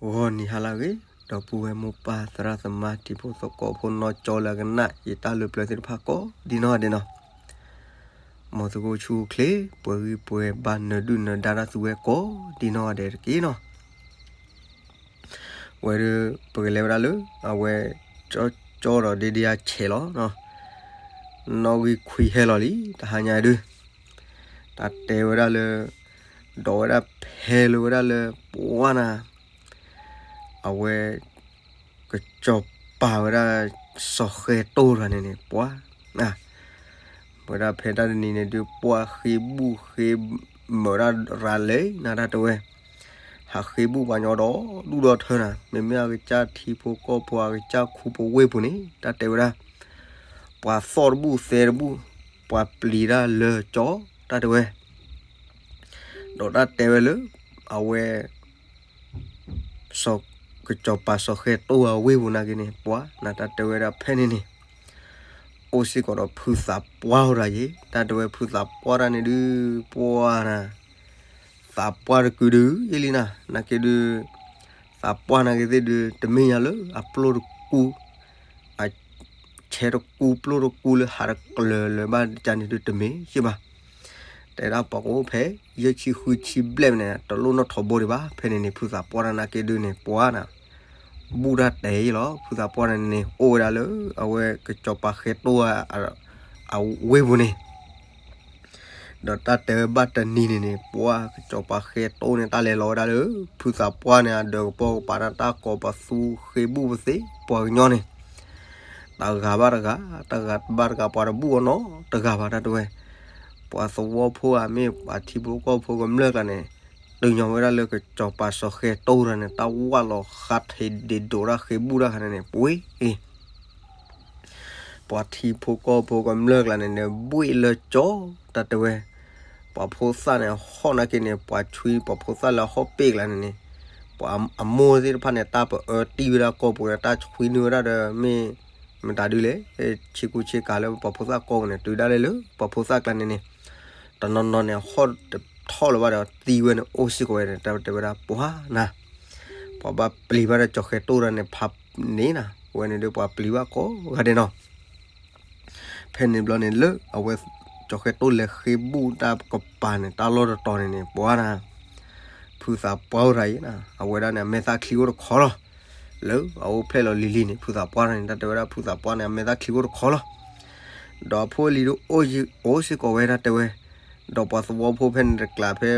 ဂီၤနံၤဟါလၢအဂ့ၤ, ဒီပုၢ်ဝဲၢ်မိၢ်ပၢ်သရၣ်သမါတံၤဖိသကိးဖိနီၢ်ကၠီလၢအကနၣ်ယတၢ်လၢပျၢၤသ့ၣ်တဖၣ်ကိးဒံနီၢ်ဒဲးနီၤ, မ်သုကအိၣ်ဆူၣ်အိၣ်ချ့ ပှဲၤဂံၢ်ပှဲၤဘါ နၢၤဒုၣ်နၢၤဒါတၢ်သုဝဲကိးဒံနီၢ်ဒဲးတက့ၢ်နီၤ. ဝဲဒၣ် ပကလဲၤဝဲဒၣ်လၢ အဝဲ ကၠီကၠီဒီးဒ့ဒ့အဆဲးလီၤ. နီၣ်ဂံၢ်ခွံဟဲလီၤလံ တဟါညါဒုး တၢ်တဲဝဲဒၣ်လၢ ဒီးဝဲဒၣ်ဖဲလၢဝဲဒၣ်လၢ ပှၢ်နၤ အဝဲ ကစီၤပၤဝဲဒၣ် စီၤဃဲတိၢ်တဂၤန့ၣ်န့ၣ် ပှၢ် ဝဲဒၣ်ဖဲတၢ်တနံၤန့ၣ်ဒုး ပှၢ်ဃ့ဘူၣ်ဃ့မၢၤဒၣ်ရၤလဲၤနၤ တၢ်တဲဝဲ ဟးဃ့ဘူၣ်ပှၤညီဒီဒူၣ်ဒီထၢနၤ, မ့မ့ၢ်အကစၢ်ထံဖိကီၢ်ဖိ အကစၢ်ခူပူၤဝ့ၢ်ပူၤန့ၣ် တၢ်တဲဝဲဒၣ် ပှၤသီၣ်တဘူၣ်သဲတဘူၣ်, ပှၤပျံၤတၢ်လၢကၠီ တၢ်တဲဝဲ ဒီးတၢ်တဲဝဲလၢ အဝဲ စီၤ ကစီၤပၤစီၤဃဲတိၢ်အဝ့ၢ်ပူၤနာ်က့န့ၣ် ပှၢ်နၤ တၢ်တဲဝဲဒၣ်ဖဲန့ၣ်န့ၣ် အိၣ်စ့ၢ်ကီးဒီးဖုသးပှၢ်အိၣ်တဂၤယ့ၤ, တၢ်တဲဝဲဖုသးပှၢ်တၢ်န့ၣ်ဒုး ပှၢ်နၤ သးပှၢ်တကုဒုယ့လံနၤ, နာ်က့ဒုး သးပှၢ်နာ်က့သ့ၣ်ဒုး တမ့ၢ်ညါလၢအပျိၢ်တကူ အဆဲးတကူပျိၢ်တကူလၢဟးတကျၢၤလၢၤဘၣ်တကါန့ၣ်ဒုး တမ့ၢ်ယ့ၢ်ဘၣ်. တဲဒၣ်ပှၤကအိၣ်ဖဲ ယဲၢ်ဆံဃုဆံဘျဲၣ်န့ၣ် တလိၣ်နီၣ်ထီဘိဒံးဘၣ်. ဖဲန့ၣ်န့ၣ် ဖုသးပှၢ်တၢ်နာ်က့ဒုးန့ၣ် ပှၢ်နၤ ဘူၣ်တၢ်တဲာ်ယ့ၤလီၤ. ဖုသးပှၢ်န့ၣ်န့ၣ် အိၣ်ဝဲဒၣ်လၢ အဝဲကစီၤပၤဃဲတိၢ် အဝ့ၢ်ပူၤန့ၣ် ဒီးတၢ်တဲဝဲဘၣ်တနံၤန့ၣ်န့ၣ် ပှၢ်ကစီၤပၤဃဲတိၢ်န့ၣ် တၢ်လဲၤလီၤဝဲဒၣ်လၢ ဖုသးပှၢ်န့ၣ် အဒၢးကပိာ်ကပၤန့ၣ် တၢ်ကိးပသူဃ့ဘူၣ်ပသ့ ပှၤကညီန့ၣ် တဂၤဘၣ်တဂၤ တဂၤဘၣ်တဂၤ ပှၤတဘူၣ်အီၤနီတဂၤဘၣ် တၢ်တဲဝဲ ပှၤသဝီဖိဧါ မ့ၢ်ပှၤထံဖိကီၢ်ဖိကမျၢၢ်ကျါန့ၣ် တုၤညီဝဲဒၣ်လၢကစီၤပၤစီၤဃဲတိၢ်တဂၤန့ၣ် တၢ်ဝၢ်လီၤဃါထံးဒ့ဒိးတၢ်ဃ့ဘူၣ်တၢ်ခါန့ၣ်န့ၣ် ပှ့ၤ ပှၤထံဖိကီၢ်ဖိကမျၢၢ်ကျါန့ၣ်န့ၣ် ဘှ့ၣ်လၢကၠီ တၢ်တဲဝဲ ပှၤဖိသၣ်န့ၣ် ဟီၣ်နာ်က့န့ၣ် ပှၤဆွံ ပှၤဖိသၣ်လၢအဟီၣ်ပ့ၣ်ကျါန့ၣ်န့ၣ် ပှၤအမိၢ်သ့ၣ်တဖၣ်န့ၣ် တၢ်ပအၢတံၢ်ဝဲဒၣ်ကီၢ်ပူၤန့ၣ် တၢ်ဆွံနုာ်ဝဲဒၣ်ဒီး မ့ၢ် မတၤဒုလဲၣ် ဆ့ကူဆ့ကၤလၢပှၤဖိသၣ်ကီၢ်ပူၤန့ၣ် တုၤဒၣ်လဲာ်လၢပှၤဖိသၣ်ကျါန့ၣ်န့ၣ် တနီၤနီၤန့ၣ် ဟီၣ်တထီၣ်လၢၤဘၣ်ဒီး သံဝဲန့ၣ် အိၣ်စ့ၢ်ကီးဝဲန့ၣ် တၢ်တဲဝဲဒၣ်ပှၢ်နၤ ပှၤဘၣ်ပျံၤဘၣ်ဒီးကၠီၤဃဲတိၢ်တၢ်န့ၣ် ဖးန့ၣ်နၤ ဝဲန့ၣ်ဒီးပှၤပျံၤဘၣ်ကိးဂၤဒဲးနီၤ ဖဲန့ၣ်ဘျီန့ၣ်လၢအဝဲ ကၠီၤဃဲတိၢ်လဲၤဃ့ဘူၣ်တၢ်ကပၤန့ၣ် တၢ်လီၢ်တတီၤန့ၣ်န့ၣ် ပှၢ်နၤ ဖုသးပှၢ်အိၣ်တဂၤအံၤနၤ အဝဲဒၣ်န့ၣ် အမဲာ်သၣ်ချံအိၣ်တခီလီၤ လၢအအိၣ်ဖျဲၣ်လီၤလံၤလံၤန့ၣ် ဖုသးပှၢ်န့ၣ် တၢ်တဲဝဲဒၣ်ဖုသးပှၢ်န့ၣ် အမဲာ်သၣ်ချံအိၣ်တခီလီၤ ဒီးအဖိအလံၤဒုးအိၣ်စ့ၢ်ကီးဝဲ တၢ်တဲဝဲ ဒီးပှၤသဝီဖိဖဲန့ၣ်တကျါဖဲ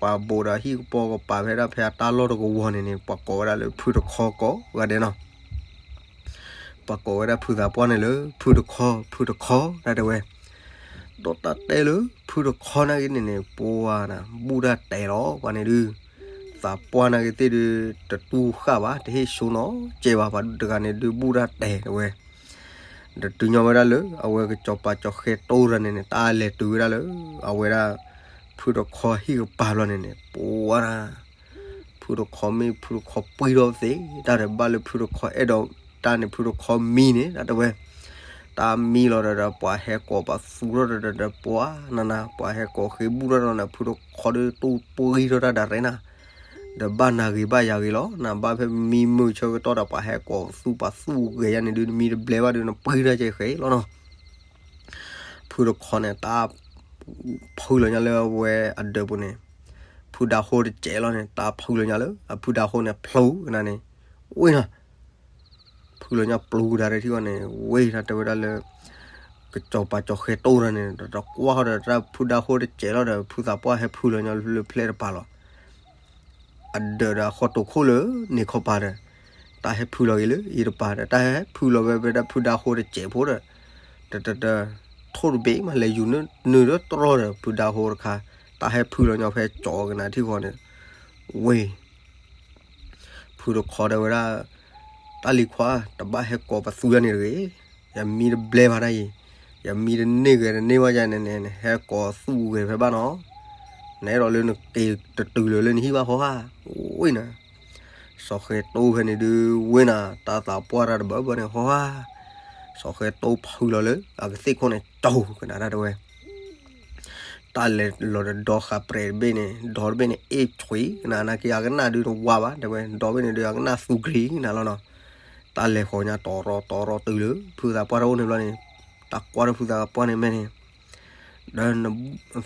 ပှၤဘိးဒီးဟံၣ်ကပိာ်ကပၤဖဲဒၣ်ဖဲအတၢ်လီၢ်တကဝီၤန့ၣ်န့ၣ် ပှၤကိးဝဲဒၣ်လၢဖုတခီကိးဂၤဒဲးနီၤ ပှၤကိးဝဲဒၣ်ဖုသးပှၢ်န့ၣ်လၢ ဖုတခီ ဖုတခီ တၢ်တဲဝဲ ဒီးတၢ်တဲလၢဖုတခီနာ်က့န့ၣ်န့ၣ် ပှၢ်နၤ ဘူၣ်တၢ်တဲာ်လီၤ ပှၤန့ၣ်ဒုး သးပှၢ်နာ်က့သ့ၣ်ဒုး တတူၢ်ဃာ်ဘၣ် တဟ့ၣ်ဆိနီတစဲးဘၣ် ပှၤတဂၤန့ၣ်ဒုး ဘူၣ်တၢ်တဲာ်တဲဝဲ ဒီးတုၤညီဝဲဒၣ်လၢ အဝဲကစီၤပၤကၠီၤဃဲတိၢ်တဂၤန့ၣ်န့ၣ် တၢ်လဲၤတုၤဝဲဒၣ်လၢ အဝဲဒၣ် ဖုတခီဟံၣ်ကပၤဘျီန့ၣ်န့ၣ် ပှၢ်နၤ ဖုတခီမ့ၢ်ဖုတခီပှံၢ်ထီၣ်သ့ တၢ်ဒီးဘၣ်လၢဖုတခီအဲၣ်ဒိးတၢ်န့ၣ် ဖုတခီမံန့ၣ် တၢ်တဲဝဲ တၢ်မံလီၤဒီး ပှၤဟဲကိးပသူထီၣ်ဒီး ပှၢ်နၤနၤ ပှၤဟဲကိးဃ့ဘူၣ်ထီၣ်ဒီးန့ၣ် ဖုတခီဒုးတူၢ်ပှံၢ်ထီၣ်တၢ်ဒၣ်ရဲနၤ ဒီးဘၣ်နၤဂ့ၤဘၣ်ယၤဂ့ၤလီၤ နဘၣ်ဖဲမံမုာ်ဆၢကတီၢ်ဒီး ပှၤဟဲကိးသူၣ်ပှၤသူၣ်ဂဲၤယါန့ၣ်ဒုး နမံတဘျဲဘၣ်ဒုး နပှံၢ်ထီၣ်ကဲဃဲလီၤနီၤ ဖုတခီန့ၣ် တၢ်ဖုလီၤညါလၢအဝဲအဒၢးပူၤန့ၣ် ဖုဒါဟိတစဲးလီၤန့ၣ် တၢ်ဖုလီၤညါလၢ အဖုဒါဟိန့ၣ် ဖျိကနၤန့ၣ် ဝ့ၢ်နၤ ဖုလီၤညါပျူၤကဒါရဲထံဂီၢ်န့ၣ် ဝ့ၢ်တၢ်တဲဝဲဒၣ်လၢ ကစီၤပၤကၠီၤဃဲတိၢ်တဂၤန့ၣ် တကွၢ်ဃီဒီးတၢ်ဖုဒါဟိတစဲးလီၤဒီး ဖုသးပှၢ်ဟဲဖုလီၤညါလၢဖျဲၣ်တပၤလီၤ အဒၢးဒီးအဃီတိာ်ခိၣ်လၢန့ၣ်ခီပၤဒီး တၢ်ဟဲဖုလီၤက့ၤလၢအံၤတပၤဒီး တၢ်ဟဲဖုလီၤဝဲဖဲဒၣ်ဖုဒါဟိတစဲးဖိဒီး တတတ ထိၣ်တဘ့ၣ်မး လဲၤယူၤနုာ်ဒီးတြီဒီး ဖုဒါဟိတခါ တၢ်ဟဲဖုလီၤညီဖဲကၠီၤကနၤထံဂီၢ်န့ၣ် ဝ့ၢ် ဖုတခီတဲဝဲဒၣ် တၢ်လံၤခွါ တဘၣ်ဟဲကိးပသူယါန့ၣ်တဂ့ၤ, ယမံတဘျဲဘၣ်ဒၣ်အံၤ, ယမံတန့ၢ်ဂ့ၤတန့ၢ်ဘၣ်ယါန့ၣ်န့ၣ် ဟဲကိးသူၣ်ဂ့ၤဖဲဘၣ်နီၤ, နအဲၣ်ဒိးလၢနက့ၤတတုၤလၢၤလၢနဟံၣ်ဘၣ်ဟီဧါ, ဝ့ၢ်နၤ, စီၤဃဲတိၢ်ဖဲန့ၣ်ဒုးဝ့ၢ်နၤ တၢ်သးပှၢ်တၢ်တဘၢဘၢန့ၣ်ဟီဧါ, စီၤဃဲတိၢ်ဖုလီၤလၢ အကသ့ၣ်ခိၣ်န့ၣ် ကၠီၤကနၤတၢ်တဲဝဲ, တၢ်လဲၤလီၤဒီးဒီဃာ်ပြဲးတဘ့ၣ်န့ၣ် ဒီတဘ့ၣ်န့ၣ် အ့ၣ်ဆွံကနၤ နာ်က့အကနၣ်ဒုးတဝါဘၣ် တဲဝဲ ဒီဘ့ၣ်န့ၣ်ဒုးအကနၣ်သူကရံကနၤလီၤနီၤ. တၢ်လဲၤဃီၤညါတီၤရီၤတီၤရီၤတုၤလၢ ဖုသးပှၢ်တအိၣ်န့ၣ်ဘျီန့ၣ် တၢ်ကွၢ်ဒီးဖုသးပှၢ်န့ၣ်မ့ၢ်န့ၣ် ဒီးန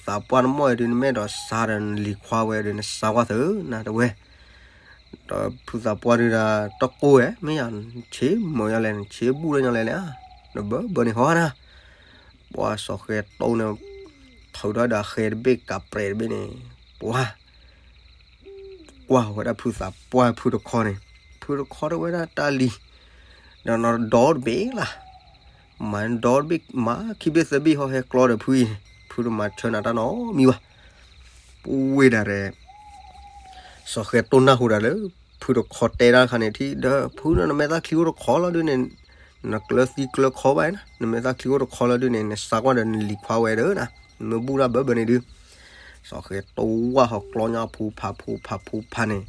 သးပှၢ်နမိၢ်အံၤဒုး နမ့ၢ်အဲၣ်ဒိးစါဒီးနလံၤခွါဝဲဒီး နစါကွၢ်သုနၤ တဲဝဲ. ဒီးဖုသးပှၢ်ဒုးဒၣ် တကိၢ်ဝဲ မ့ၢ်ယၤ နဆ့မုာ်ညါလဲၣ် နဆ့ဘူၣ်လၢညါလဲၣ်လဲၣ်, နဘၢဘၢန့ၣ်ဟီနၤ. ပှၢ်စီၤဃဲတိၢ်န့ၣ် ထုးထီၣ်ဒီးအဃဲတဘ့ၣ်ကးပြဲးတဘ့ၣ်န့ၣ် ပှၢ် ကွၢ်ဝဲဒၣ်ဖုသးပှၢ်ဖုတခီန့ၣ်, ဖုတခီတဲဝဲဒၣ်တၢ်လံၤ ဒီးနဒီတဘ့ၣ်လၢ်, မၤဒီတဘ့ၣ် မၤခံဘ့ၣ်သၢဘ့ၣ်ဟီဟဲကျီဒီးဖုအံၤ, ဖုတမၤဆၢနၤတၢ်နီတမံၤဘၣ်. ပဝဲဒၣ်ဒီး စီၤဃဲတိၢ်နၢ်ဟူဒၣ်လၢ ဖုတခီတဲတၢ်တခါန့ၣ် ထံၣ်ဒီး ဖုန့ၣ် နမဲာ်သၣ်ချံအိၣ်တခီလီၤဒုးန့ၣ် နကျၢၤသံကျၢၤခီဘၣ်နၤ, နမဲာ်သၣ်ချံအိၣ်တခီလီၤဒုးန့ၣ် နစါကွၢ်ဒီးနလံၤခွါဝဲဒီးနၤ, နမ့ၢ်ဘူၣ်တၢ်ဘၢဘၢန့ၣ်ဒုး, စီၤဃဲတိၢ်ဝၢ်ဟီကျီညါဖူဖးဖူဖးဖူဖးန့ၣ်,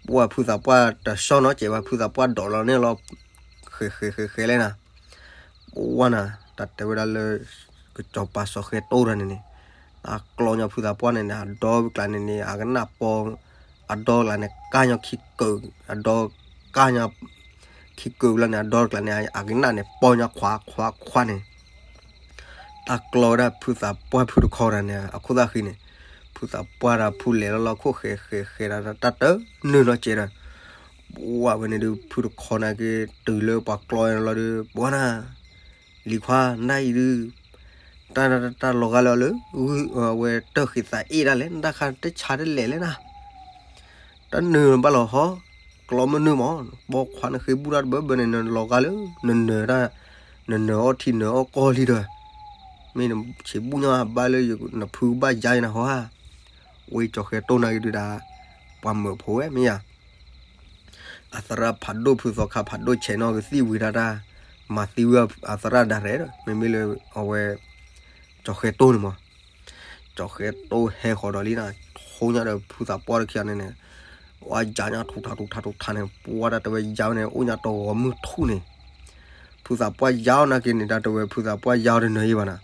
ပှၢ်ဖုသးပှၢ်တဆီၣ်နီၤစဲးဘၣ် ဖုသးပှၢ်ဒိးလီၤန့ၣ်လီၤ, ဃဲးဃဲးဃဲးဃဲးလဲၣ်နၤ ပဝဲနၤ တၢ်တဲဝဲဒၣ်လၢ ကစီၤပၤစီၤဃဲတိၢ်တဂၤန့ၣ်န့ၣ်, တၢ်ကျီညါဖုသးပှၢ်န့ၣ်န့ၣ် အဒီကျါန့ၣ်န့ၣ် အကနၣ်ပီ, အဒီကျါန့ၣ် ကၢ်ညါခံကုာ်, အဒီကၢ်ညါခံကုာ်လီၤန့ၣ် အဒီကျါန့ၣ် အကနၣ်န့ၣ် ပီညါခွါခွါခွါန့ၣ် တၢ်ကျီဝဲဒၣ်ဖုသးပှၢ်ဖုတခီတဂၤန့ၣ် အခိၣ်သၣ်ဃံန့ၣ်, ဖုသးပှၢ်ဒီးဖုလဲၤလီၤလီၤခိၣ်ဃဲးဃဲးဃဲးဒီးတၢ်တနုာ်နီၤစဲးဒီး, ပဝဲန့ၣ်ဒုး ဖုတခီန့ၣ်က့ၤ တုၤလၢပှၤကျီလီၤဒုး ပဝဲနၤ လံၤခွါနၤအံၤဒုး, တၢ်တၢ်တၢ်လီၤဂာ်လၢအီၤလၢ ဝဲတၢ်ဃံးသးအ့ၣ်ဒၣ်လဲၣ် နတၢ်ခါတဆါတလဲာ်လဲၣ်နၤ, တၢ်နုာ်ဘၣ်လီၤဟီ, ကျီမ့ၢ်နုာ်မး, ပိာ်ခွါနဃ့ဘူၣ်တၢ်တဘၢဘၢန့ၣ် နလီၤဂာ်လၢ နနၢၤတၢ်, နနၢၤအီၣ်ထံနၢၤအီၣ်ကီၢ်လံဒီး, မ့ၢ်နဆံးဘူၣ်ညါဘၣ်လၢနဖုကဘၣ်ယါနၤဟီဧါ, ဝဲကၠီၤဃဲတိၢ်နၤက့ၤဒုးဒၣ်, ပှၤမၢဖိဝဲမ့ၢ်ယၤ အသရၣ်ဖးဒိၣ်ဖုသီခါဖးဒိၣ်ဆဲးနီၣ်ကသံၣ်ဝံၤတၢ်တၢ်, မၤသံဝဲအသရၣ်ဒၣ်ရဲၣ်ဒီး မ့မ့ၢ်လၢအဝဲ ကၠီၤဃဲတိၢ်န့ၣ်မး, ကၠီၤဃဲတိၢ်ဟဲဃီၤဒီးလံနၤ, ထိညါဒီးဖုသးပှၢ်တခံဂၤန့ၣ်န့ၣ်, ဝဲယါညါထူးထးထူးထးထူးထးန့ၣ် ပှၢ်တၢ်တဲဝဲယါဝဲန့ၣ် အိၣ်ညါတဂီၤမုၢ်ထူၣ်န့ၣ်, ဖုသးပှၢ်ယါအီၤနာ်က့ၤန့ၣ် တၢ်တဲဝဲဖုသးပှၢ်ယါအီၤတနၢၤယံၤဘၣ်နၤ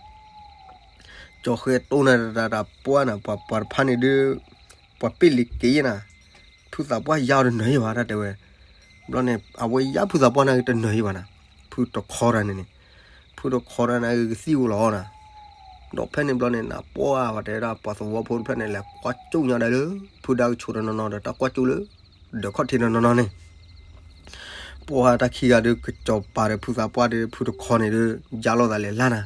ကၠီၤဃဲတိၢ်နၤတၢ်တၢ်ပှၢ်နၤ ပှၤပှၤတဖၣ်န့ၣ်ဒုး, ပှၤပ့ၣ်လံၤက့ၤနၤ, ဖုသးပှၢ်ယါအီၤတနၢၤယံၤဘၣ် တၢ်တဲဝဲ, ဘျီန့ၣ် အဝဲယါဖုသးပှၢ်နာ်က့ၤတနၢၤယံၤဘၣ်နၤ, ဖုတခီတၢ်န့ၣ်န့ၣ်, ဖုတခီတၢ်နာ်က့ၤကသံၣ်ဝဲလီၤနၤ, ဒီးဖဲန့ၣ်ဘျီန့ၣ် နပှၢ်ပှၤတဲဝဲဒၣ် ပှၤသဝီဖိတဖျၢၣ်န့ၣ် လဲၤကွၢ်ကၠိညါဒၣ်လၢ ဖုဒါကဆိးတနီၤနီၤဒီး တၢ်ကွၢ်ကၠိလၢ ဒၢးခီၣ်ထံးတနီၤနီၤန့ၣ် ပှၢ်တၢ်ခံဂၤဒုး ကစီၤပၤဒီးဖုသးပှၢ်ဒီး ဖုတခီန့ၣ်ဒုး ယါလိာ်သးလဲၤလၢ်နၤ,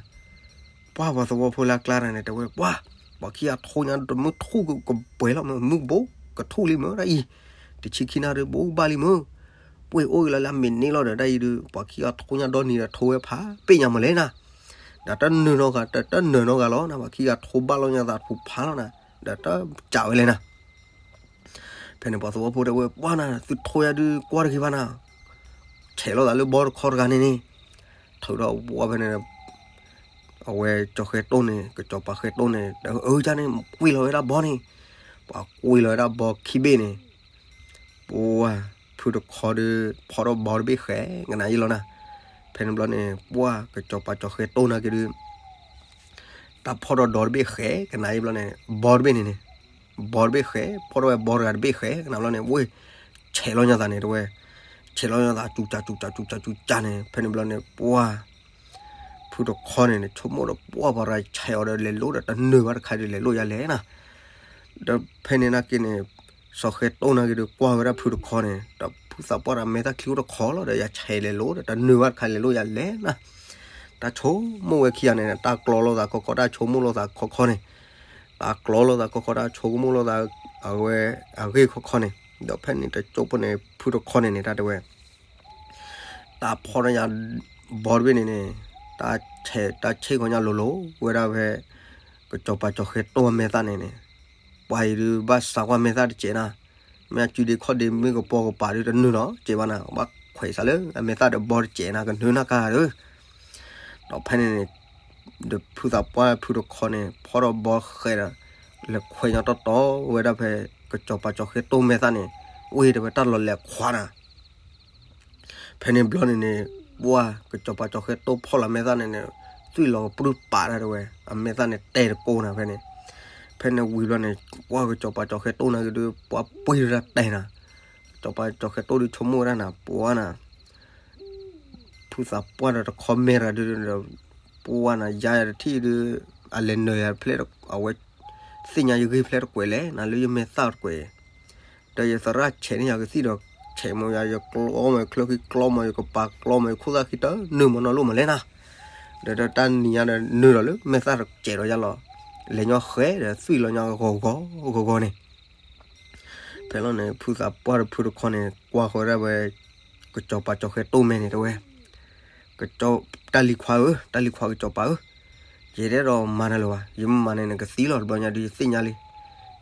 ပှၢ်ပှၤသဝီဖိလၢအကျါတဂၤန့ၣ် တဲဝဲ ပှၢ်, ပှၤခံဂၤထိညါတမုၢ်ထူၣ်ကပှဲၤလီၤမုၢ်, မုၢ်ကဘိကထူၣ်လံမုၢ် တၢ်အံၤ, တဆံခံနၣ်ရံၣ်ဘိဘၣ်လံမုၢ်, ပှ့ၤအိၣ်ဂ့ၤလီၤလၢအမ့ၢ်န့ၣ်လီၤဒီး တၢ်အံၤဒုး ပှၤခံဂၤထိညါဒီနံၤဒီး ထိဝဲဖးပ့ၣ်ညါမးလဲၣ်နၤ, ဒီးတနၢၤနီတဂၤ တတနၢၤနီတဂၤလီၤနၤ, ပှၤခံဂၤထိဘၣ်လီၤညါသးတဖုဖးလီၤနၤ, ဒီးတစံးဝဲလဲၣ်နၤ ဖဲန့ၣ်ပှၤသဝီဖိတဲဝဲ ပှၢ်နၤ သုထိယါဒုးကွၢ်တဂ့ၤဘၣ်နၤ, ဆဲးလိာ်သးလၢဘီတခီတဂၤန့ၣ်န့ၣ်, ထုးဒီးဝဲဖဲန့ၣ်, အဝဲကၠီၤဃဲတိၢ်န့ၣ် ကစီၤပၤဃဲတိၢ်န့ၣ် အၢ ယါန့ၣ် ကွံာ်လီၤဝဲဒၣ်ဘီန့ၣ်, ပှၤကွံာ်လီၤဝဲဒၣ်ဘီခံဘ့ၣ်န့ၣ်, ပှၢ်, ဖုတခီဒုး ဖီၣ်ထီၣ်ဘီတဘ့ၣ်ဃဲကနၤယံၤလီၤနၤ, ဖဲန့ၣ်ဘျီန့ၣ် ပှၢ်ကစီၤပၤကၠီၤဃဲတိၢ်နာ်က့ၤဒုး တၢ်ဖီၣ်ထီၣ်ဒီတဘ့ၣ်ဃဲကနၤယံၤဘျီန့ၣ် ဘီတဘ့ၣ်န့ၣ်န့ၣ်, ဘီတဘ့ၣ်ဃဲ ဖီၣ်ထီၣ်ဝဲဘီတဂၤတဘ့ၣ်ဃဲကနၤဘျီန့ၣ် ဝဲ, ဆဲးလိာ်ညါသးန့ၣ် တဲဝဲ, ဆဲးလိာ်ညါသး စူၤစၢ်စူၤစၢ်စူၤစၢ်စူၤစၢ်န့ၣ် ဖဲန့ၣ်ဘျီန့ၣ် ပှၢ်, ဖုတခီန့ၣ်န့ၣ် ဆိကမိၣ်ဒီးပှၢ်ပှၤရၤဆဲးအီၤဒီးလဲၤလိၤဒီး တနၢၤဘၣ်တခါဒီးလဲၤလိာ်ယါလဲၣ်နၤ, ဒီးဖဲန့ၣ်နာ်က့ၤန့ၣ် စီၤဃဲတိၢ်နာ်က့ၤဒီးကွၢ်ဝဲဒၣ်ဖုတခီန့ၣ် ဒီးဖုသးပှၢ်ဒီးမဲာ်သၣ်ချံအိၣ်တခီလီၤဒီး ယဆဲးလဲၤလိၤဒီး တနၢၤဘၣ်တခါလဲၤလိၤယါလဲၣ်နၤ, တၢ်ဆိကမိၣ်ဝဲခံဂၤန့ၣ် တၢ်ကျီလိာ်သးခီခီ တၢ်ဆိကမိၣ်လိာ်သးခီခီန့ၣ်, တၢ်ကျီလိာ်သးခီခီ တၢ်ဆိကမိၣ်လိာ်သး အဝဲ အဂ့ၢ်ခီခီန့ၣ်, ဒီးဖဲန့ၣ်တကၠိဖိန့ၣ် ဖုတခီန့ၣ်န့ၣ် တၢ်တဲဝဲ တၢ်ဖီၣ်ညါ ဘီတဘ့ၣ်န့ၣ်န့ၣ်, တၢ်ဆဲး တၢ်ဆဲးခီညါလိၤလိၤဝဲဒၣ်ဖဲ ကစီၤပၤကၠီၤဃဲတိၢ်အမဲာ်သၣ်န့ၣ်န့ၣ်, ပှၤအံၤဒုးဘၣ်စးကွၢ်မဲာ်သၣ်တစဲးနၤ, မ့ၢ်အစုဒ့ခီၣ်ဒ့မ့ၢ်ကပီၤကပၤဒုးတနုာ်နီတစဲးဘၣ်နၤ, ဘၣ်ခွဲးစးလၢအမဲာ်သၣ်ဒီးဘီတစဲးနၤ ကနၢၤနၢ်ကါဒီး ဒီးဖဲန့ၣ်န့ၣ် ဒီးဖုသးပှၢ်ဖုတခီန့ၣ် ဖီၣ်ထီၣ်ဘီဃဲးဒီး လဲၤခွဲးညါတီတီဝဲဒၣ်ဖဲ ကစီၤပၤကၠီၤဃဲတိၢ်မဲာ်သၣ်န့ၣ်, ဝ့ၢ်တဲဝဲတၢ်လီၤလဲၤခွါနၤ, ဖဲန့ၣ်ဘျီန့ၣ်န့ၣ် ပှၢ်ကစီၤပၤကၠီၤဃဲတိၢ်ဖီၣ်လီၤမဲာ်သၣ်န့ၣ်န့ၣ်, သွံၣ်လီၤကပြုၢ်ပာ်ဒၣ်တဲဝဲ, အမဲာ်သၣ်န့ၣ်တဲတကိးနၤဖဲန့ၣ်, ဖဲန့ၣ်ဝံၤဘျီန့ၣ် ပှၢ်ကစီၤပၤကၠီၤဃဲတိၣ်န့ၣ်က့ၤဒီး ပှၢ်ပှ့ၤဝဲဒၣ်တဲနၤ, ကစီၤပၤကၠီၤဃဲတိၣ်ဒီးဆိကမိၣ်ဝဲဒၣ်နၤ ပှၢ်နၤ ဖုသးပှၢ်ဒီးတခီမဲရၤဒုးဒီး ပှၢ်နၤ ယါယၤတထံၣ်ဒုး အလဲၤနၢၤယၤတဖျဲၣ် အဝဲသ့ၣ်ညါယဂ့ၢ်ဖျဲၣ်တကွဲးလဲၣ် နၤလၢယမဲာ်သၣ်တကွဲး ဒီးယသရၣ်ဆဲးန့ၢ်ယၤကသံၣ်ဒီး ဆဲးမ့ၢ်ယၤ ယကျီမ့ၢ် ယချၢဃံကျီမ့ၢ် ယကပၤကျီမ့ၢ် ယခိၣ်သၣ်ဃံတနၢၤမ့ၢ်နီၢ်လိၣ်မးလဲၣ်နၤ, ဒီးတၢ်နံၤညါဒီးနၢၤဒီးလၢမဲာ်သၣ်တစဲးဒီးယါလီၤ, လဲၤညီဃဲဒီးသွံၣ်လီၤညီဂီၤဂီၤဂီၤဂီၤန့ၣ် ဖဲလီၤန့ၣ် ဖုသးပှၢ်ဒီးဖုတခီန့ၣ် ကွၢ်ဃီၤဝဲဒၣ်ဝဲ ကစီၤပၤကၠီၤဃဲတိၣ်မဲန့ၣ်တဲဝဲ တၢ်လံၤခွါဧၢ, တၢ်လံၤခွါကစီၤပၤဧၢ, ယတအဲၣ်ဒိးမၤနၤလၢၤဘၣ်, ယမ့ၢ်မၤန့ၣ် နကသံလီၤ တဘျီညါဒုး ယသ့ၣ်ညါလံ,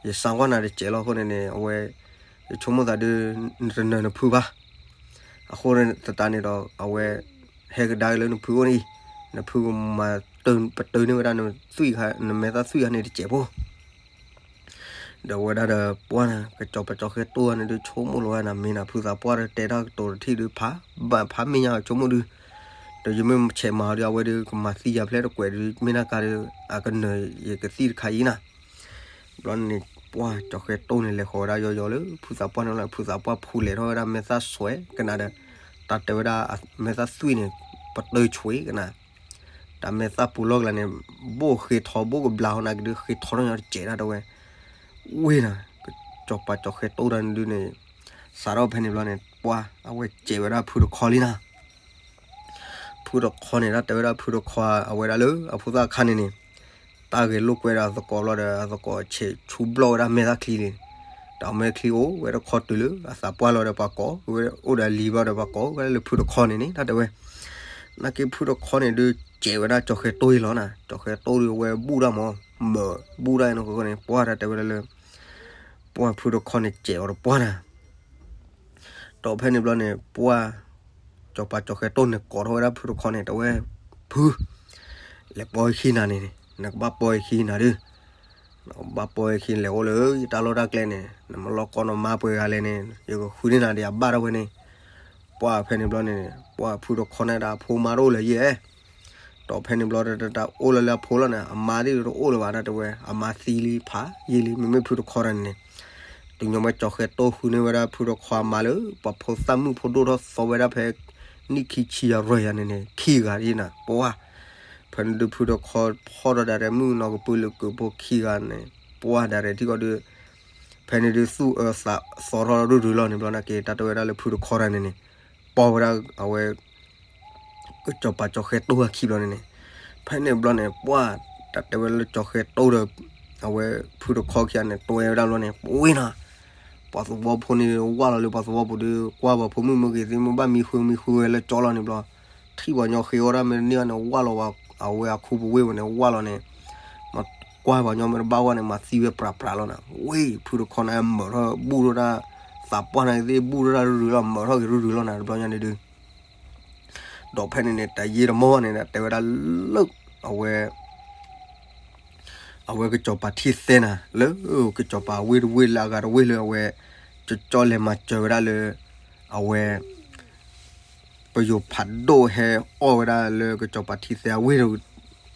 ယစးကွၢ်နၤတစဲးလီၤအဃိန့ၣ်န့ၣ် အဝဲ ယဆိကမိၣ်သးဒုး နတနၢၤနဖုဘၣ်, အဃိသတးန့ၣ်ဒီး အဝဲ ဟဲကဒါက့ၤလၢနဖုအိၣ်န့ၣ်အံၤ, နဖုကမၤ ပတုာ်န့ၢ်ဝဲဒၣ်နသွံၣ် နမဲာ်သၣ်သွံၣ်ခါန့ၣ်တစဲးဖိ ဒီးဝဲဒၣ်ဒီးပှၢ်န့ၣ် ကစီၤပၤကၠီၤဃဲတိၣ်န့ၣ်ဒုး ဆိကမိၣ်လီၤဝဲနၤ မ့ၢ်နၤဖုသးပှၢ်ဒီး တဲတၢ်ကတိၤတထံၣ်ဒုး ဖးဘၣ်ဖးမ့ၢ်ညါဆိကမိၣ်ဒုး, ဒီးယမ့ၢ်ဆဲးမၤအီၤဒုး အဝဲဒုးကမၤသံယၤဖျဲၣ်တကွဲးဒုး မ့ၢ်နၤကါဒုး အကနၢၤယကသံၣ်တခါအံၤနၤ, ဘျီန့ၣ် ပှၢ်ကၠီၤဃဲတိၣ်န့ၣ် လဲၤဃီၤဝဲဒၣ်ယီယီလၢ ဖုသးပှၢ်န့ၣ်လီၤ, ဖုသးပှၢ်ဖူးလဲၤထီၣ်ဝဲဒၣ်မဲာ်သၣ်ဆွဲးကနၤဒီး တၢ်တဲဝဲဒၣ် မဲာ်သၣ်သွံၣ်န့ၣ် ပတုာ်ဆွဲးကနၤ တၢ်မဲာ်သၣ်ပူၤလီၢ်ကလာ်န့ၣ် ဘိၣ်ဃ့ထီဘိၣ်ကဘျါဟီနၤက့ၤဒုး ဃ့ထီထီၣ်ညီတစဲးဒၣ်တဲဝဲ, ဝ့ၢ်နၤ ကစီၤပၤကၠီၤဃဲတိၣ်တၢ်န့ၣ်ဒုးန့ၣ်, စးထီၣ်ဖဲန့ၣ်ဘျီန့ၣ် ပှၢ်အဝဲစဲးဝဲဒၣ်ဖုတခီလံနၤ, ဖုတခီန့ၣ် တၢ်တဲဝဲဒၣ်ဖုတခီအဝဲဒၣ်လၢအဖိသၣ်အခါန့ၣ်န့ၣ်, တၢ်ဂဲၤလိာ်ကွဲဒီးအသကိးဘျီဒီး အသကိးဆဲးဆူဘျီၣ်ဝဲဒၣ်မဲာ်သၣ်ချံန့ၣ်, ဒီးအမဲာ်ချံအိၣ်ဝဲတခီတုၤလၢအသးပှၢ်လီၤဒီးပှၤကိး, အိၣ်ဒီးလံၤဘျီဒီးပှၤကိးဝဲဒၣ်လၢဖုတခီန့ၣ်န့ၣ် တၢ်တဲဝဲ နာ်က့ဖုတခီန့ၣ်ဒုးစဲးဝဲဒၣ်ကၠီၤဃဲတိၣ်အံၤလီၤနၤ, ကၠီၤဃဲတိၣ်ဒုးအဝဲဘူၣ်တၢ်မး, မၢဘူၣ်တၢ်အံၤနီၢ်ကီၢ်န့ၣ် ပှၢ်တၢ်တဲဝဲဒၣ်လၢ ပှၢ်ဖုတခီန့ၣ်စဲးအီၤဒီးပှၢ်နၤ, ဒီးဖဲန့ၣ်ဘျီန့ၣ် ပှၢ် ကၠီၤပၤကၠီၤဃဲတိၣ်န့ၣ် ကိးထီၣ်ဝဲဒၣ်ဖုတခီန့ၣ် တဲဝဲ, ဖု လဲၤပိာ်ယခံနၤန့ၣ်, နကဘၣ်ပိာ်ယခံနၤဒုး နကဘၣ်ပိာ်ယခံလဲၤအိၣ်လၢယတၢ်လီၢ်တၢ်ကျဲန့ၣ်, နမ့ၢ်လီၤကီနမါပှဲၤဂၤလဲၣ်န့ၣ် ယကဃုန့ၢ်နၤဒီးယဘၣ်ထီၣ်ဝဲန့ၣ်, ပှၢ်ဖဲန့ၣ်ဘျီန့ၣ် ပှၢ်ဖုတခီန့ၣ်ဒၣ်အဖိမါတအိၣ်လၢၤယဲၢ်, ဒီးဖဲန့ၣ်ဘျီတၢ်အိၣ်လၢလၢအဖိလီၤန့ၣ် အမါသ့ၣ်တအိၣ်လၢၤဘၣ် တၢ်တဲဝဲ အမါသံလံဖးယံာ်လံ မ့မ့ၢ်ဖုတခီတၢ်န့ၣ်န့ၣ်, တညီဝဲကၠီၤဃဲတိၣ်ဃုန့ၢ်ဝဲဒၣ်ဖုတခီအမါလၢ ပှၤဖိသၣ်မုၣ်ဖိဒိၣ်ထီၣ်သီဝဲဒၣ်ဖဲ နံၣ်ခံဆံယၤရၢၢ်ယၤန့ၣ်န့ၣ် ခံဂၤဒ်နၤ ပှၢ်, ဖဲန့ၣ်ဒုးဖုတခီဖီၣ်ထီၣ်ဒၣ်ရဲၣ်မုၣ်နီၢ်ကပုၢ်လၢကုးဖိခံဂၤန့ၣ် ပှၢ်ဒၣ်ရဲၣ်ထံၣ်ကီးဒုး ဖဲန့ၣ်ဒုးသူၣ်အၢသးသီထီၣ်ရုၢ်ရုၢ်လီၤန့ၣ် ဘျီန့ၣ်က့ၤ တၢ်တဲဝဲဒၣ်လၢဖုတခီတၢ်န့ၣ်န့ၣ် ပိာ်ဝဲဒၣ်အဝဲ ကစီၤပၤကၠီၤဃဲတိၣ်အခံဘျီန့ၣ်န့ၣ်, ဖဲန့ၣ်ဘျီန့ၣ် ပှၢ်တၢ်တဲဝဲလၢကၠီၤဃဲတိၣ်ဒီး အဝဲဖုတခီခံဂၤန့ၣ် တွဲဝဲဒၣ်ဘျီန့ၣ် ပဝ့ၢ်နီၤ, ပှၤသဝီဖိန့ၣ်ဝၢ်လီၤလၢပှၤသဝီပူၤဒီး ကွၢ်ပှၤဖိမုၣ်မုၢ်ဂ့ၤသ့ၣ်မုၢ်ဘၣ်မံဃုမံဃုဝဲလၢကၠီလီၤန့ၣ်ဘျီ, ထံၣ်ပှၤညီဃ့အီၣ်ဒၣ်မ့ၢ်တန့ၢ်အီၤန့ၣ် ဝၢ်လီၤဝဲ အဝဲအခိပူၤဝ့ၢ်ဝဲန့ၣ် ဝၢ်လီၤန့ၣ် မ့ၢ်ကွၢ်ပှၤညီမ့ၢ်တဘၣ်ဝဲန့ၣ် မၤသံဝဲပြးပြးလီၤနၤ, ဝ့ၢ်ဖုတခီန့ၣ် မၢထီၣ်ဘူၣ်ထီၣ်ဒၣ် သးပှၢ်န့ၣ်သ့ၣ် ဘူၣ်ထီၣ်ဒၣ်ရုၢ်ရုၢ်လီၤ မၢထီၣ်က့ၤရုၢ်ရုၢ်လီၤနၤ တဘျီညါန့ၣ်ဒုး ဒီးဖဲန့ၣ်န့ၣ် တၢ်ယ့ၢ်တမီၢ်န့ၣ် တဲဝဲဒၣ်လၢ အဝဲ အဝဲကစီၤပၤထံၣ်သဲနၤ လၢကစီၤပၤဝ့ၢ်တဝ့ၢ်လၢအဂၤတဝ့ၢ်လၢအဝဲ ကၠီလဲၤမၤစၢၤဝဲဒၣ်လၢ အဝဲ ပယိၤဖးဒိၣ်ဟဲအီၣ်ဝဲဒၣ်လၢကစီၤပၤထံၣ်သဲအဝ့ၢ်